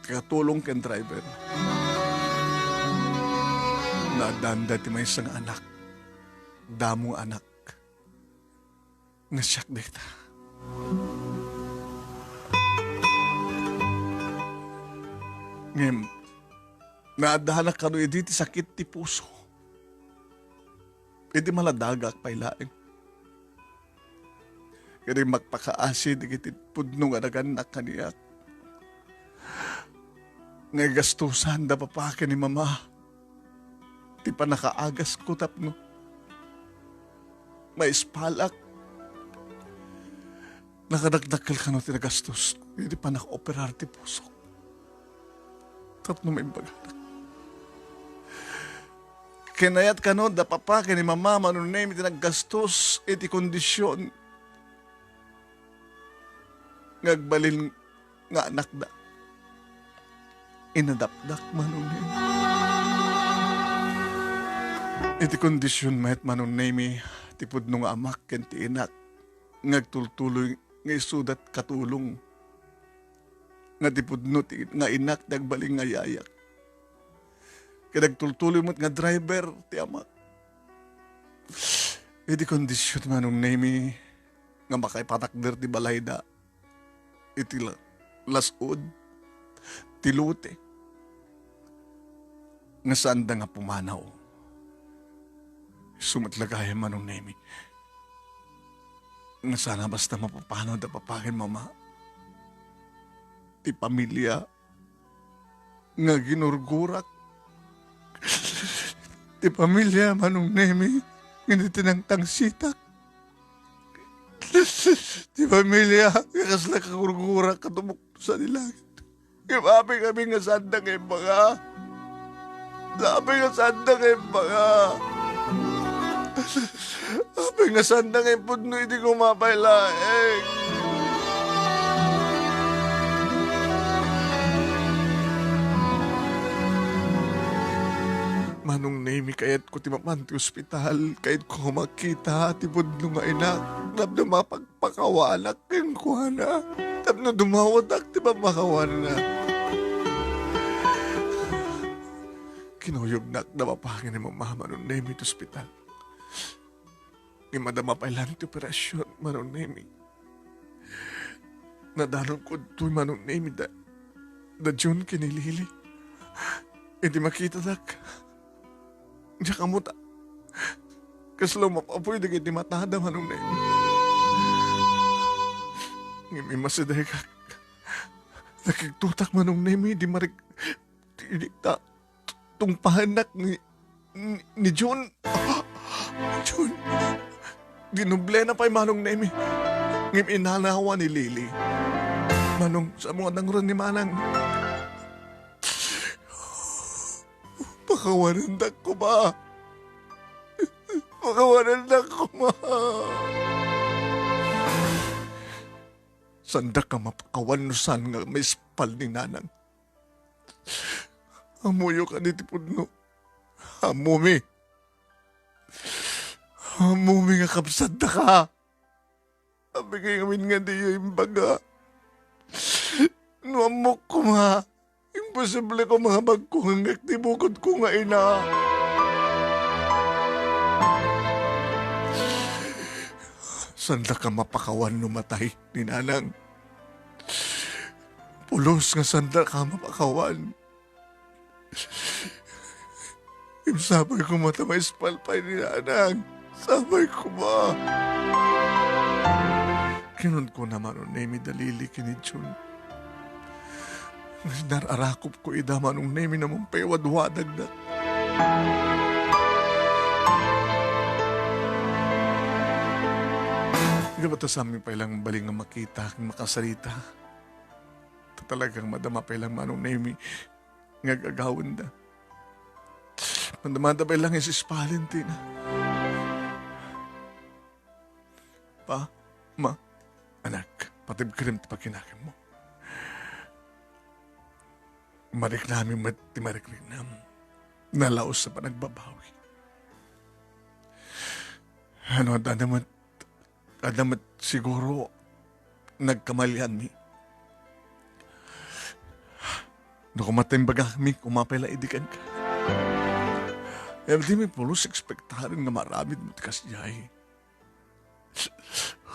ti katulong ken driver. Naaddaanda ti maysa nga anak, damo nga anak, nga siak dayta. Ngem, naaddanak kano idi ti sakit ti puso. Idi maladagak pay laeng. Ket agpakaasi dagiti pudno nga nagannak kaniak. Nga igastusan da papa ken ni mama ti pannakaagasko tapno maispalak. Nakadakdakkel kano ti nagastos iti pannakaoperar ti pusok. Tapno maimbaganak. Kinayat kano da papa ken ni mama, Manong Nemi, ti naggastos iti kondisyon nga agbalin nga anakda. Inadaptak, Manong Nemi. Iti kondisyon met, Manong Nemi, ti pudno nga amak ken ti inak nga agtultuloy nga isuda ti katulong nga ti pudno ti, nga inak ti agbalin nga yayak. Ket agtultuloy met nga driver ti amak. Iti kondisyon, Manong Nemi, nga makaipatakder ti balayda iti la-, las-ud ti lote nga saanda nga pumanaw. Isu met la gayam, Manong Nemi, nga saan a basta mapapanaw da papa ken mama ti pamilia nga ginurgurak. Ti pamilia, Manong Nemi, nga iti nangtangsitak. Ti pamilia nga kasla kagurgurak ket umukto sadi langit. Ngem apay ngamin nga saanda nga imbaga? Apay nga saanda nga imbaga? Apay nga saanda nga impudno iti kumapay laeng? Manong Nemi, kayatko ti mapan ti ospital. Kayatko makita ti pudno nga inak. Tapno mapagpakawanak kenkuana. Tapno dumawatak ti pamakawanna. Kinuyognak da papa ken ni mama, Manong Nemi, ti ospital. Ngem adda mapailan ti operasyon, Manong Nemi. Nadanonko ditoy, Manong Nemi, da, da Jun ken ni Lily. Idi makitadak, diak ammo ta kasla umapapuy dagiti matada, Manong Nemi. Ngem immasidegak, nakigtotak, Manong Nemi, idi marik-, idi ta-, tungpaennak ni, ni, ni Jun. Jun, dinoblena pay, Manong Nemi. Ngem inanawa ni Lily. Manong, saan mo nga dangron ni Manang? Pakawanendak koma. Pakawanendak koma. Saandak a mapakawan no saan nga maispal ni Nanang. Ammoyo kadi ti pudno. Ammomi. Ammomi nga kabsatdaka. Apay ngamin nga diyo imbaga? No ammok koma, imposible koma nga magkuhengngek ti bukodko nga ina. Saandak a mapakawan no matay ni Nanang. Pulos nga saandak a mapakawan. Sapay koma ta maispal pay ni Nanang. Sapay koma. Kinunko na, Manong Nemi, da Lily ken ni Jun. Nar-arakopko ida, Manong Nemi, no ammom pay wadwadagda. Gapu ta saanmi pay lang balin nga makita ken makasarita. Ta talagang madama pay lang, Manong Nemi, nga agagawenda. Madamada pay lang isispalen ti ina. Pa, ma, anak, patibkerem ti pakinaganmo. Mariknami met ti marikriknam. Nalaus a panagbabawi. Ano, adda met, adda met siguro nagkamalianmi. No koma ta imbagakmi, koma pay la idi kenka. Ngem dimi pulos ekspektaren nga maaramidmo ti kasdiay.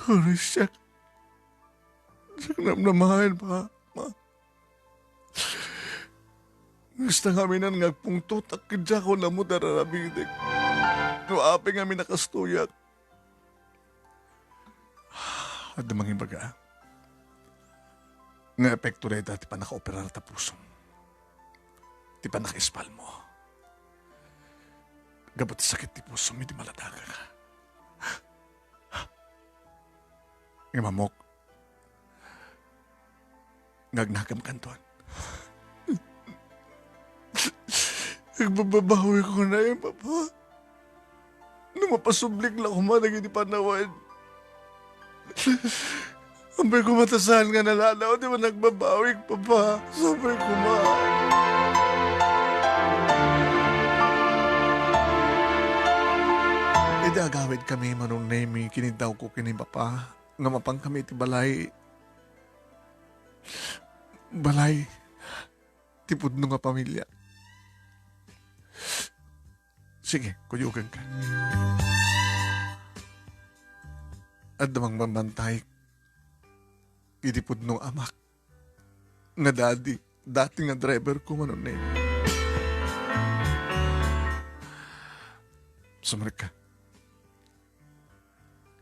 Uray siak, siak namnamaen, pa, ma. Kasta ngamin nga agpungtotak, diak ammo ti ar-aramidek. No apay ngamin a kastoyak. Adda mangibaga nga epekto dayta ti pannakaoperar ta pusom. Ti pannakaispalmo. Gapu ti sakit ti pusom idi maladakak. Ngem ammok nga agnakemkanton. Agbababawik unay, Papa. No mapasublik la koma dagiti panawen. Apay koma ta saan nga nalalaw ti panagbabawik, Papa. Sapay koma. Idi agawidkami, Manong Nemi, kiniddawko ken ni Papa nga mapankami iti balay, balay ti pudno nga pamilia. Sige, kuyoganka. Adda mangbabantay iti pudno nga amak nga dati, dati nga driver ko, Manong Nemi. Sumrekka.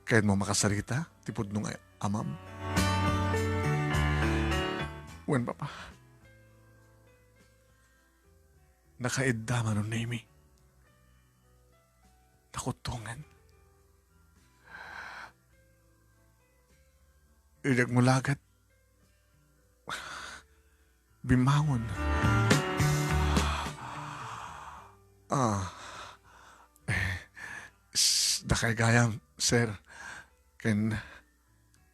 Kayatmo makasarita ti pudno nga amam? Wen, Papa. Nakaidda, Manong Nemi. Nakuttongen. Idi agmulagat, bimmangon. Ah, eh, s-, dakay gayam, sir, ken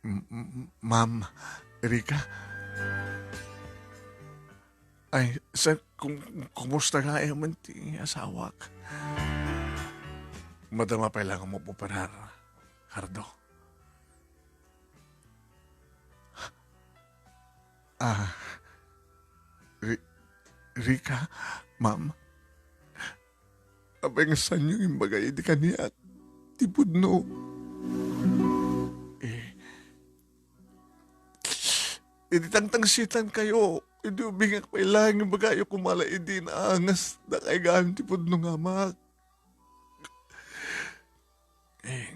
M-, m-, Ma'am Erika? Ay, sir, kum-, kumusta gayam ti asawak? Madama pay lang mo operar, Cardo. Ah, Ri-, Rika, ma'am. Apay nga saanyo imbaga idi kaniak ti pudno? Eh, Iti tangtangsitankayo, idi ubingak pay laeng, ibagayo koma la idi naangas dakay gayam ti pudno nga amak. Eh,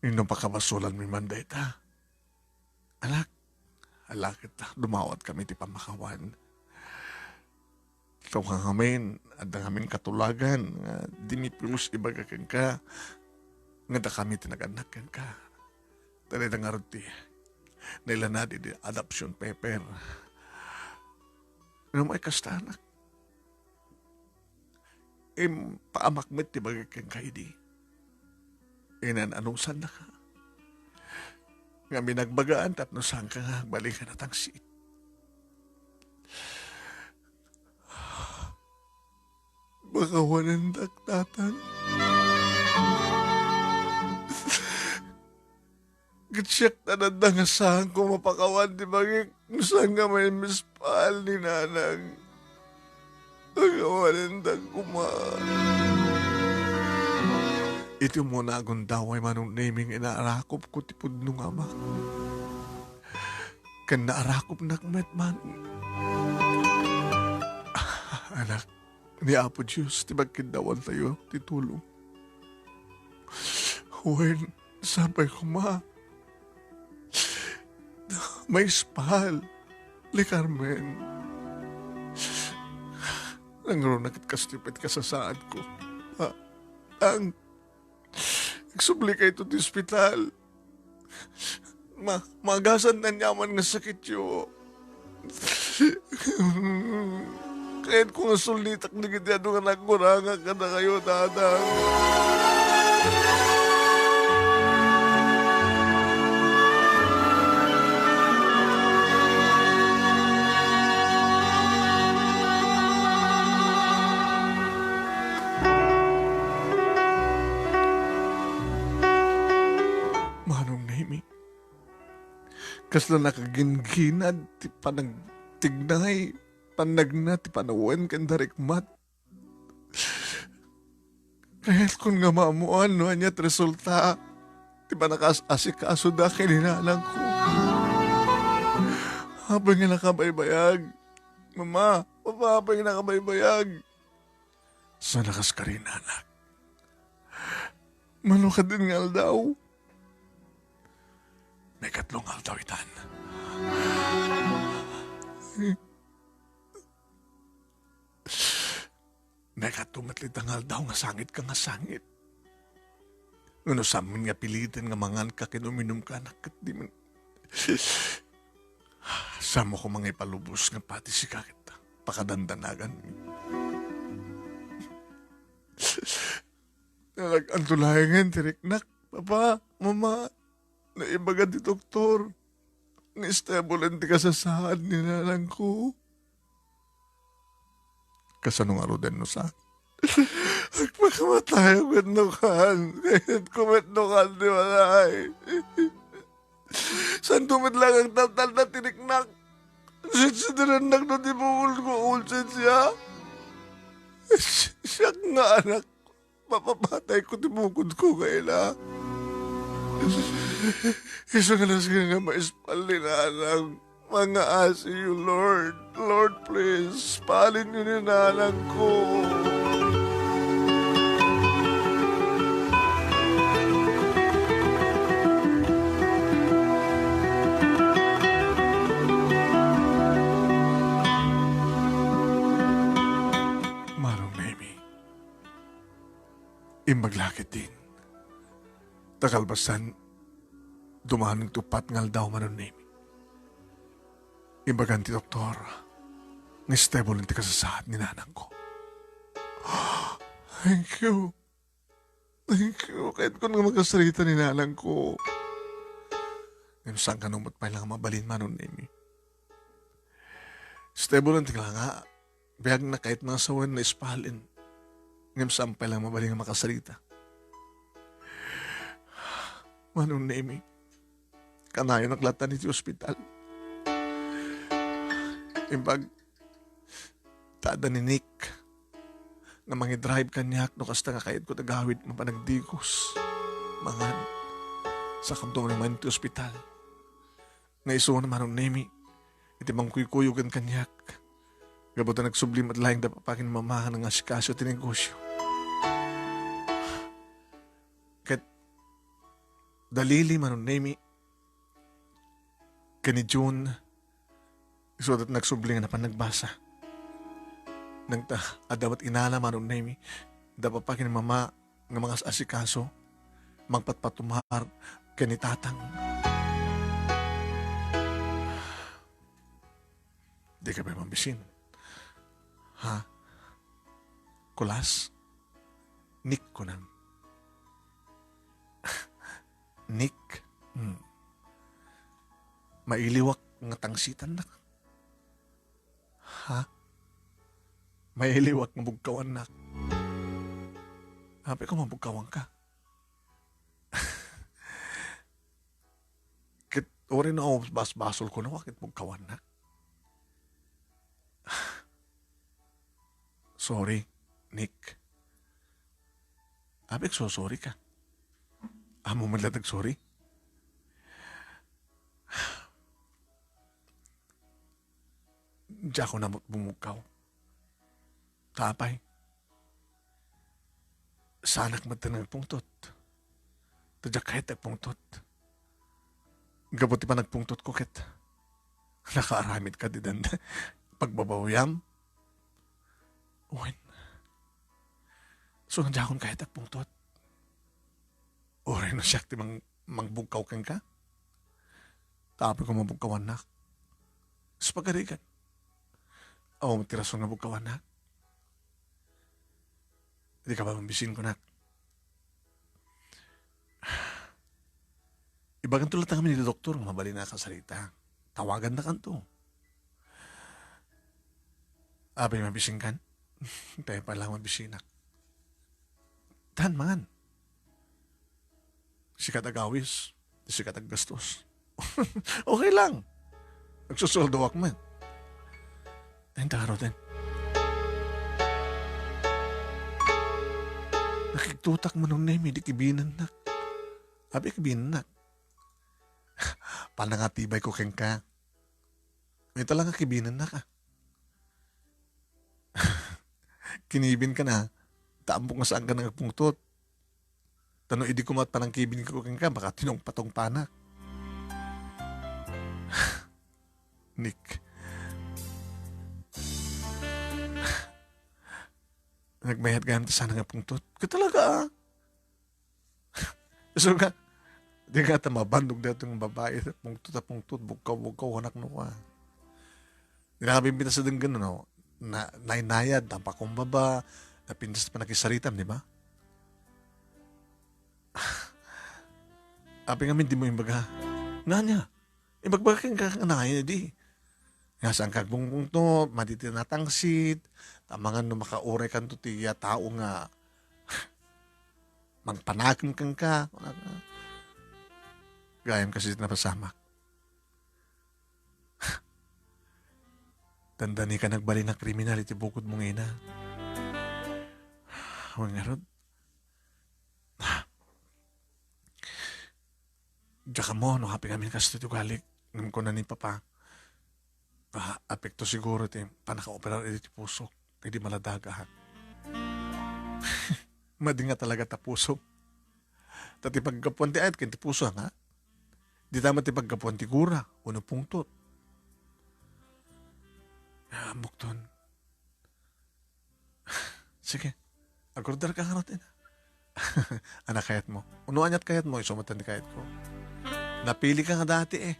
inno pakabasolanmi man dayta, anak, ala ket dumawatkami ti pammakawan. Tua ngamin, adda ngamin katulagan nga dimi pulos ibaga kenka nga dakami ti nagannak kenka. Ta dayta ngarud ti nailanad iti adoption paper. Ngem ay kasta, anak. Impaamak met ti bagik kenka idi inan-anusannaka. Ngem inagbagaan tapno saanka nga agbalingan a tangsit. Pakawanendak, Tatang. Ket siak ta nadda nga saanko mapakawan ti bagik no saan nga maimispal ni Nanang. Pakawanendak koma. Iti umuna a gundaway, Manong Nemy, nga inaarakupko ti pudno nga amak. Ken naarakupnak met, Manong. Anak, ni Apo Dios ti pagkindawantayo ti tulong. Wen, sapay koma, maispal ni Carmen. Nangruna ket kastoy pay ti kasasaadko. Ah, ang, agsublikayo ti ospital. Ma-, maagasan ti aniaman nga sakityo. Kayatko nga sulnitak dagiti adu nga nagkurangak kadakayo, Tatang. Manong Nemy, kasla nakagingginad ti panagtignay, pannagna ti panawen ken darikmat. Kayatkon nga maammoan no ania ti resulta ti panakaas-asikasoda ken ni nanangko. Apay nga nakabaybayag? Mama, Papa, apay nga nakabaybayag? Saan a kas karina, anak? Mano kadin nga aldaw? Maikatlo nga aldaw itan. Maikatlo met ita nga aldaw nga sangitka nga sangit. Ngano saanmi nga piliten nga manganka ken uminumka, anak, ket di man. Saanmo koma nga ipalubos nga pati sika ket pakadandanaganmi. Nalagantulayangen ti riknak, Papa, Mama, naibaga ti doktor nga stable ti kasasaad ni nanangko. Kasano ngaruden no saan? Agpakamatay met no kan. Kayatko met no kan ti matay. Saanto met laeng agtaltalna ti riknak. Sensitirennak no ti bukod ko, ulsen siya. Siak nga anak. Mapapatayko ti bukodko nga ina. Isu nga nasken nga maispal ni nanang. Mangaasiyo, Lord. Lord, please, paalinyo ni nanangko. Manong Nemy. Imbag la ketdin. Ta kalpasan, dumanen ti uppat nga aldaw, Manong Nemy. Imbagan ti doktor nga stable ti kasasaad ni nanangko. Thank you. Thank you. Kayatkon nga makasarita ni nanangko. Ngem saan kano met pay la nga mabalin, Manong Nemy? Stable ti langa. Biagna ket nasawen, naispalen. Ngem saan pay la mabalin nga makasarita. Manong Nemy, kanayonak latta iti ospital. Imbag, ta adda ni Nick nga mangidrive kaniak no kasta nga kayatko ti agawid mapan agdigos, mangan, sakanto manen ti ospital. nga isuna, Manong Nemi, iti mangkuykuyog kaniak. Gapu ta nagsubli met laeng da papa ken mama nga nangasikaso ti negosyo. Ket da Lily, Manong Nemi, ken ni June, isuda ti nagsubli nga napan nagbasa. Nagta, adda met inana, Manong Nemi, da papa ken mama nga mangas-asikaso, mangpatpatumar ken ni tatang. Dika pay mabisin. Ha? Kulas? Nick, kunam. Nick? Hmm. Mailiwak nga tangsitannak. Ha? Mailiwak nga bugkawannak. Apay ko mabugkawanka. Ket uray no, basbasol ko no, ket bugkawannak. Sorry, Nick. Apay agso-sorry ka? Ammom met la ti agsorry? Diak unay met bumugkaw. Ta apay? Saanak met ti nagpungtot. Ta diak kayat ti agpungtot. Gapu ti panagpungtotko ket nakaaramidka ti danda-, pagbabawiam. Wen. So, diakon kayat ti agpungtot. Uray no siak ti mang-, mangbugkaw kenka? Ta apay ko mabugkawannak? Isu pagarigan. Awan ti rason nga bugkawannak. Dika mabisin, kunak. Ibaganto latta ngamin iti doktor nga mabalinak a sarita. Tawagannakanto. Apay mabisinkan? Tay pay la mabisinak. Tan, mangan. Sika ti agawis, sika ti aggastos. Okay lang. Agsusueldoak met. Ay, taro din. Nakigtutak, Manong Nemi, di kibinennak. Apay kibinennak? Panangatibayko kenka. Ita la nga kibinennaka. Kinibinka na, ta ammok nga saanka nga agpungtot. Ta no idi koma panangkibinko kenka, baka tinungpatungpanak. Nick. Nagmayat gayam ta saan nga agpungtot. Ka talaga, ah. So nga, di nga ta mabandog daytoy nga babai, pungtot a pungtot, bugkaw-bugkaw, anak no, ah. Di na kami pintas a denggen, no? Na, nainayad, napakumbaba, napintas a panakisaritam, di ba? Apay ngamin dimo imbaga? Ngania? Ibagbaga kenka nga nainayad, di. Nga saanka agpungpungtot, madi ti natangsit, ta amangan no makauraykanto ti ya tao nga mangpanakem kenka. Gayam kasi ti napasamak. Dandani ka nagbalin a kriminal iti bukodmo nga ina. Wen ngarud, diak ammo no apay ngamin kastoy ti ugalik. Ngem kuna ni Papa, ah, apekto siguro ti pannakaoperar iti pusok idi maladaga. Madi nga talaga ta pusok. Ta ti paggapuan ti ayat ken ti puso, nga? Dita met ti paggapuan ti gura, wenno pungtot. Ah, bukton. Sige. Agorder ka ngarud, ina. Anak, kayat mo. Uno, aniat kayat mo, isu met ti kayat ko. Napili ka nga dati, eh.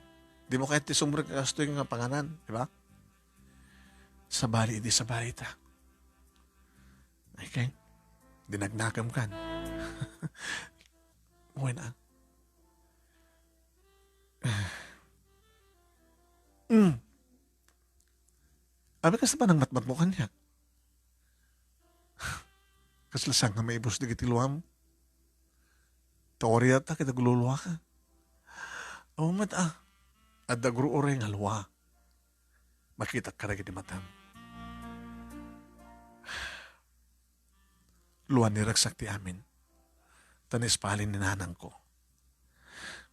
Di mo kayat ti sumrek nga kastoy nga panganan, di ba? Sabali, di sabali ta. Okay? Dinagnakem kan. Wen, ah. Mm. Apay kasta panangmatmatmo kaniak? Kasla saan nga maibus dagiti luam? Teoria ta ket agluluaka. Awan met, ah. Adda guru uray nga lua. Makitak kadagiti matam. Luan ni ragsak ti amin. Ta naispalin ni nanangko.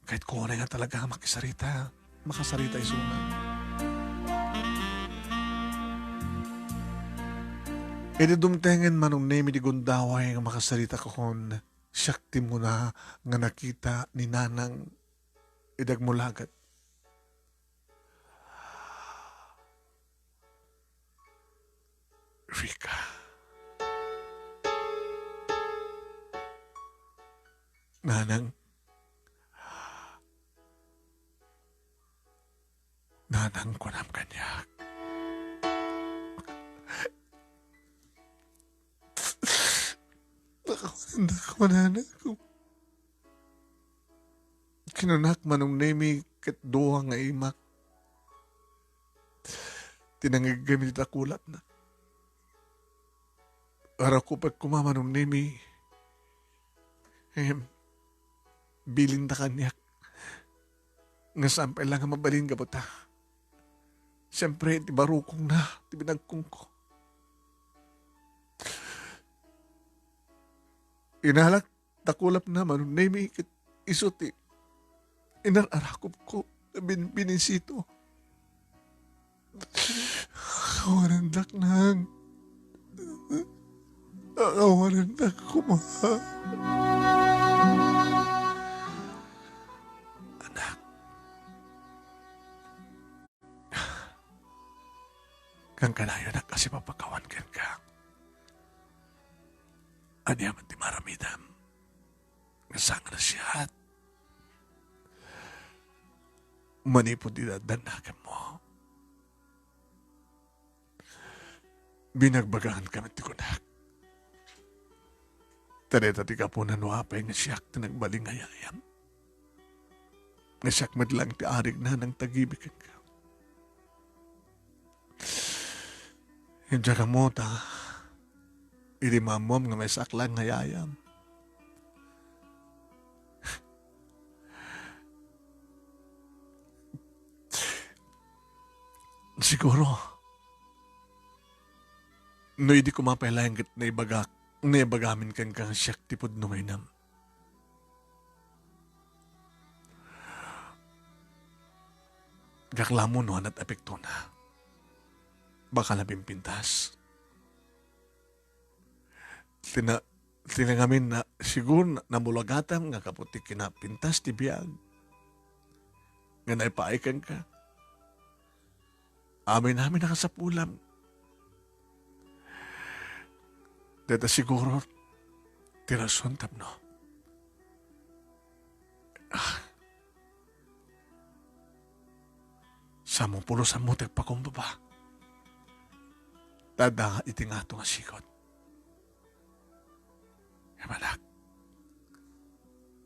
Kayatko unay nga talaga nga makisarita. makasarita isuna. Idi dumtengen Manong Nemi ti gundaway nga makasarita, kuan, siak ti muna nga nakita ni Nanang idi agmulagat. Rica. Nanang. Nanang, kunam kaniak. Nakawandak, nanang. Kinunak Manong Nemi ket dua nga imak ti nangiggem iti dakulapna. Arakupek koma, Manong Nemi. Em, bilinda kaniak nga saan pay la nga mabalin gapu ta, siempre, ti barukongna ti binagkongko. Inalak dakulapna, Manong Nemi, ket isu ti inar-arakupko a binbinisito. Akawanendak, Nang. Akawanendak koma. Anak, kankanayonak a sipapakawan kenka. Ania man ti maaramidam nga saan nga nasayaat manipud iti addannakanmo. Binagbagaanka met ti kunak. Ta dayta ti gapuna no apay nga siak ti nagbalin nga yayam. Nga siak met laeng ti arig, Nanang, tagibi kenka. Diak ammo ta idi maammuam nga maysaak laeng nga yayam, siguro, no idi koma pay laeng ket naibagak, naibagamin kenka nga siak ti pudno nga inam, diak la ammo no ania ti epektona. Baka napimpintas. Tina-, tinangamin na, siguro na-, namulagatam nga gapu ti kinapintas ti biag nga naipaay kenka. Amin-amin a kasapulam. Dayta siguro ti rason tapno, ah, sumupulosanmo ti agpakumbaba. Ta adda iti ngato nga sigud. Anak,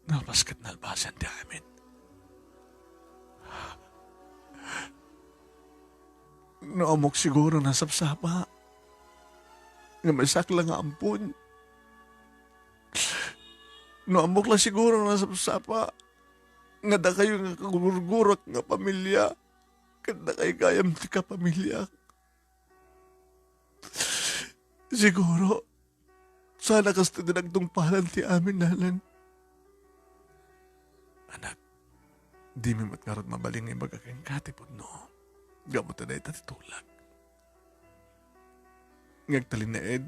nalpas ket nalpasen ti amin. No ammok siguro nasapsapa nga maysaak la nga ampon. No ammok la siguro nasapsapa nga dakayo nga kagurgurak nga pamilia ket nakaigayam ti kapamiliak. Siguro, saan a kasta ti nagtungpalan ti amin, Nanang. Anak, dimi met ngarud mabalin nga ibaga kenka ti pudno gapu ta dayta ti tulag. Nga agtalinaed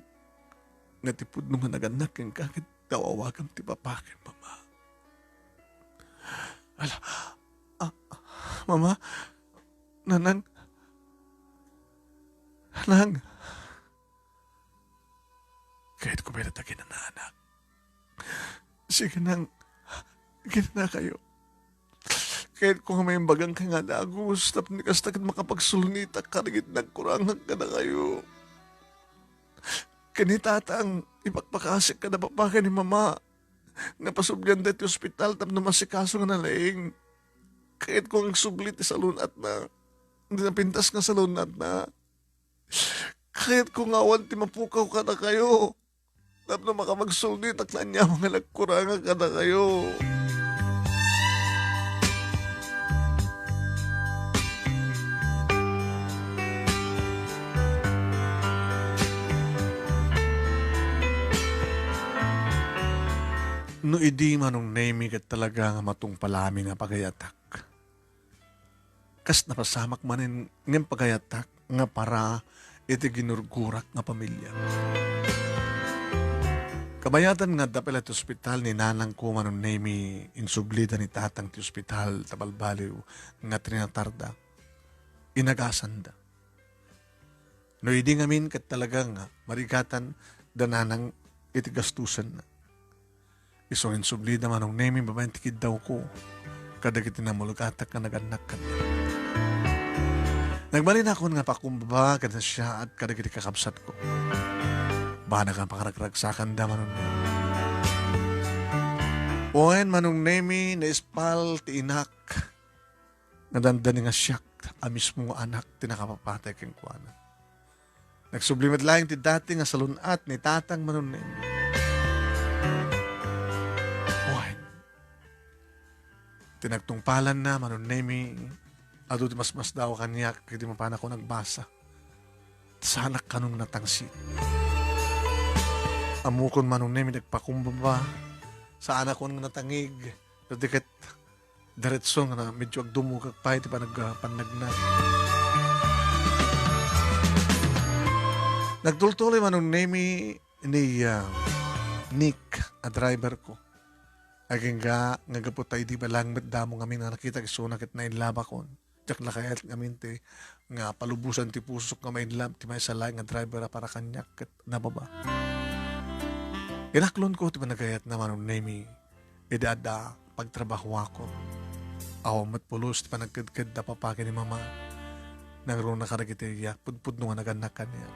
nga ti pudno nga nagannak kenka ket ti awawagam ti papa ken mama. Ala, ah, mama, Nanang, Nang. Kayatko met a kinananak. Sige, Nang, kinanakayo. Kayatko nga maimbagak nga dagus, tapno kasta ket makapagsulnitak kadagiti nagkurangak kadakayo. Ken ni Tatang, ipakpakasik kada papa ken ni Mama nga pasublianda iti ospital tapno maasikaso nga nalaing. Kayatko nga agsubli ti salun-atna, ti napintas nga salun-atna. Kayatko nga awan ti mapukaw kadakayo tapno makapagsulnitak ti aniaman nga nagkurangak kadakayo. No idi, Manong Nemi, ket talaga nga matungpal amin nga pagayatak. Kas napasamak manen ngem pagayattak nga para iti ginurgurak nga pamilya. Kabayatan nga adda pay la ti ospital ni nanangko, Manong Nemi, insublida ni tatang ti ospital ta balbaliw nga trinatarda. Inagasanda. No idi ngamin ket talaga nga marigatan da nanang iti gastusenna. Isu nga insublida, Manong Nemi, babaen ti kiddawko kadagiti namulgatak nga nagannak kaniak. Nagbalinakon nga pakumbaba ken nasiaat kadagiti kakabsatko. Banag nga pakaragragsakanda, Manong Nemi. Wen, Manong Nemi, naispal ti inak nga dandani nga siak a mismo nga anak ti nakapapatay kenkuana. Nagsubli met laeng ti dati nga salun-at ni tatang, Manong Nemi. Wen, ti nagtungpalanna, Manong Nemi, adu ti masmasdaaw kaniak idi mapanakon agbasa. Saanak kanon natangsit. Ammokon, Manong Nemi, nagpakumbaba. Saanakon nga natangig. Ket diket diretso nga na, medyo agdumugak pay ti panag-, ah, pannagna. Nagtultuloy, Manong Nemi, ni, ah, Nick a driver ko. Agingga nga gapu ta idi balang met damo ngamin nga nakitak isuna ket nainlabakon. Diak la kayat ngamin ti nga palubosan ti pusok nga main love ti maysa laeng nga driver a para kaniak ket nababa. Inaklonko ti panagayatna, Manong Nemi, idi adda pagtrabahoakon. Awan met pulos ti panagkedked da papa ken ni mama. Nangruna kadagiti iya pudpudno nga nagannak kaniak.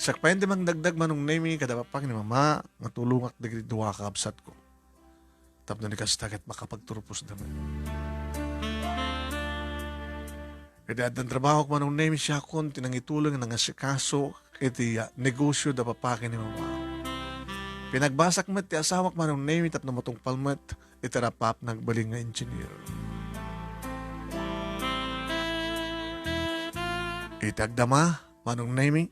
Siak pay ti mangdagdag, Manong Nemi, kada papa ken ni mama nga tulongak dagiti dua a kakabsatko. Tapno ni kasta ket makapagturposda met. Idi addan trabahok, Manong Nemi, siakon ti nangitulong nga nangasikaso iti, ah, negosio da papa ken ni mama. Pinagbasak met ti asawak, Manong Nemi, tapno matungpal met iti rapap nagbalin nga engineer. Iti agdama, Manong Nemi,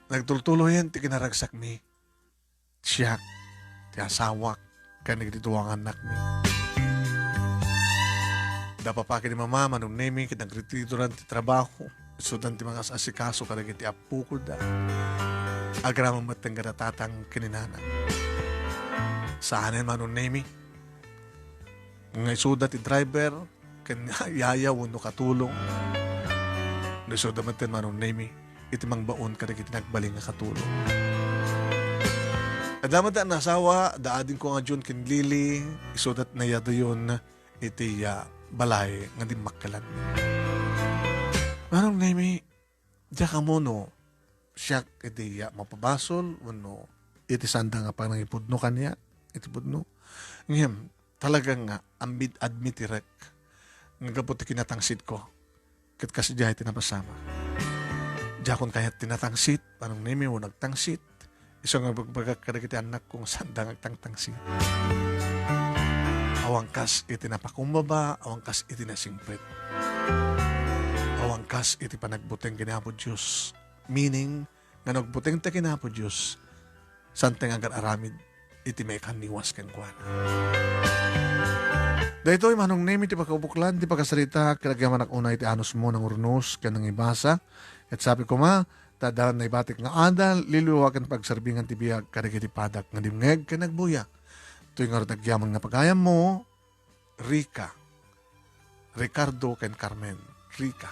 nagtultuloyen ti kinaragsakmi. Siak, ti asawak, ken dagiti dua nga annakmi. Da papa ken ni mama, Manong Nemi, ket nagretiradan ti trabaho. Isudan ti mangas-asikaso kadagiti appokoda. Agraman met kada tatang ken ni nanang. Saanen, Manong Nemi, nga isuda ti driver ken yaya wenno katulong. No isuda met ti Manong Nemi iti mangbaon kadagiti nagbalin nga katulong. Adda met ti asawa, da adingko nga June ken Lily, isuda ti nayadayon iti, ah, balay nga dimmakkelan. Manong Nemi, diak ammo no siak iti, ah, mapabasol wenno iti sanda nga panangipudno kaniak iti pudno. Ngem, talaga nga ammid-, admitirek nga gapu ti kinatangsitko, ket kasdiay ti napasamak. Diakon kayat ti natangsit, Manong Nemi, wenno agtangsit. Isu nga bagbagak kadagiti annakko nga sanda nga agtangtangsit. Awan kas iti napakumbaba, awan kas iti nasingpet. Awan kas iti panagbuteng ken Apo Dios. Meaning, nga no agbutengta ken Apo Dios, saanta nga agar-aramid iti maikanniwas kenkuana. Daytoy, Manong Nemi, ti pakaubuklan ti pakasarita ket agyamanak unay ti anusmo nangurnos ken nangibasa. Ket sabi koma, ta adda naibatik nga adal, liwliwa ken pagserbingan ti biag kadagiti padak nga dimngeg ken nagbuya. Toy ngarud agyaman nga pagayammo, Rica. Ricardo ken Carmen. Rica.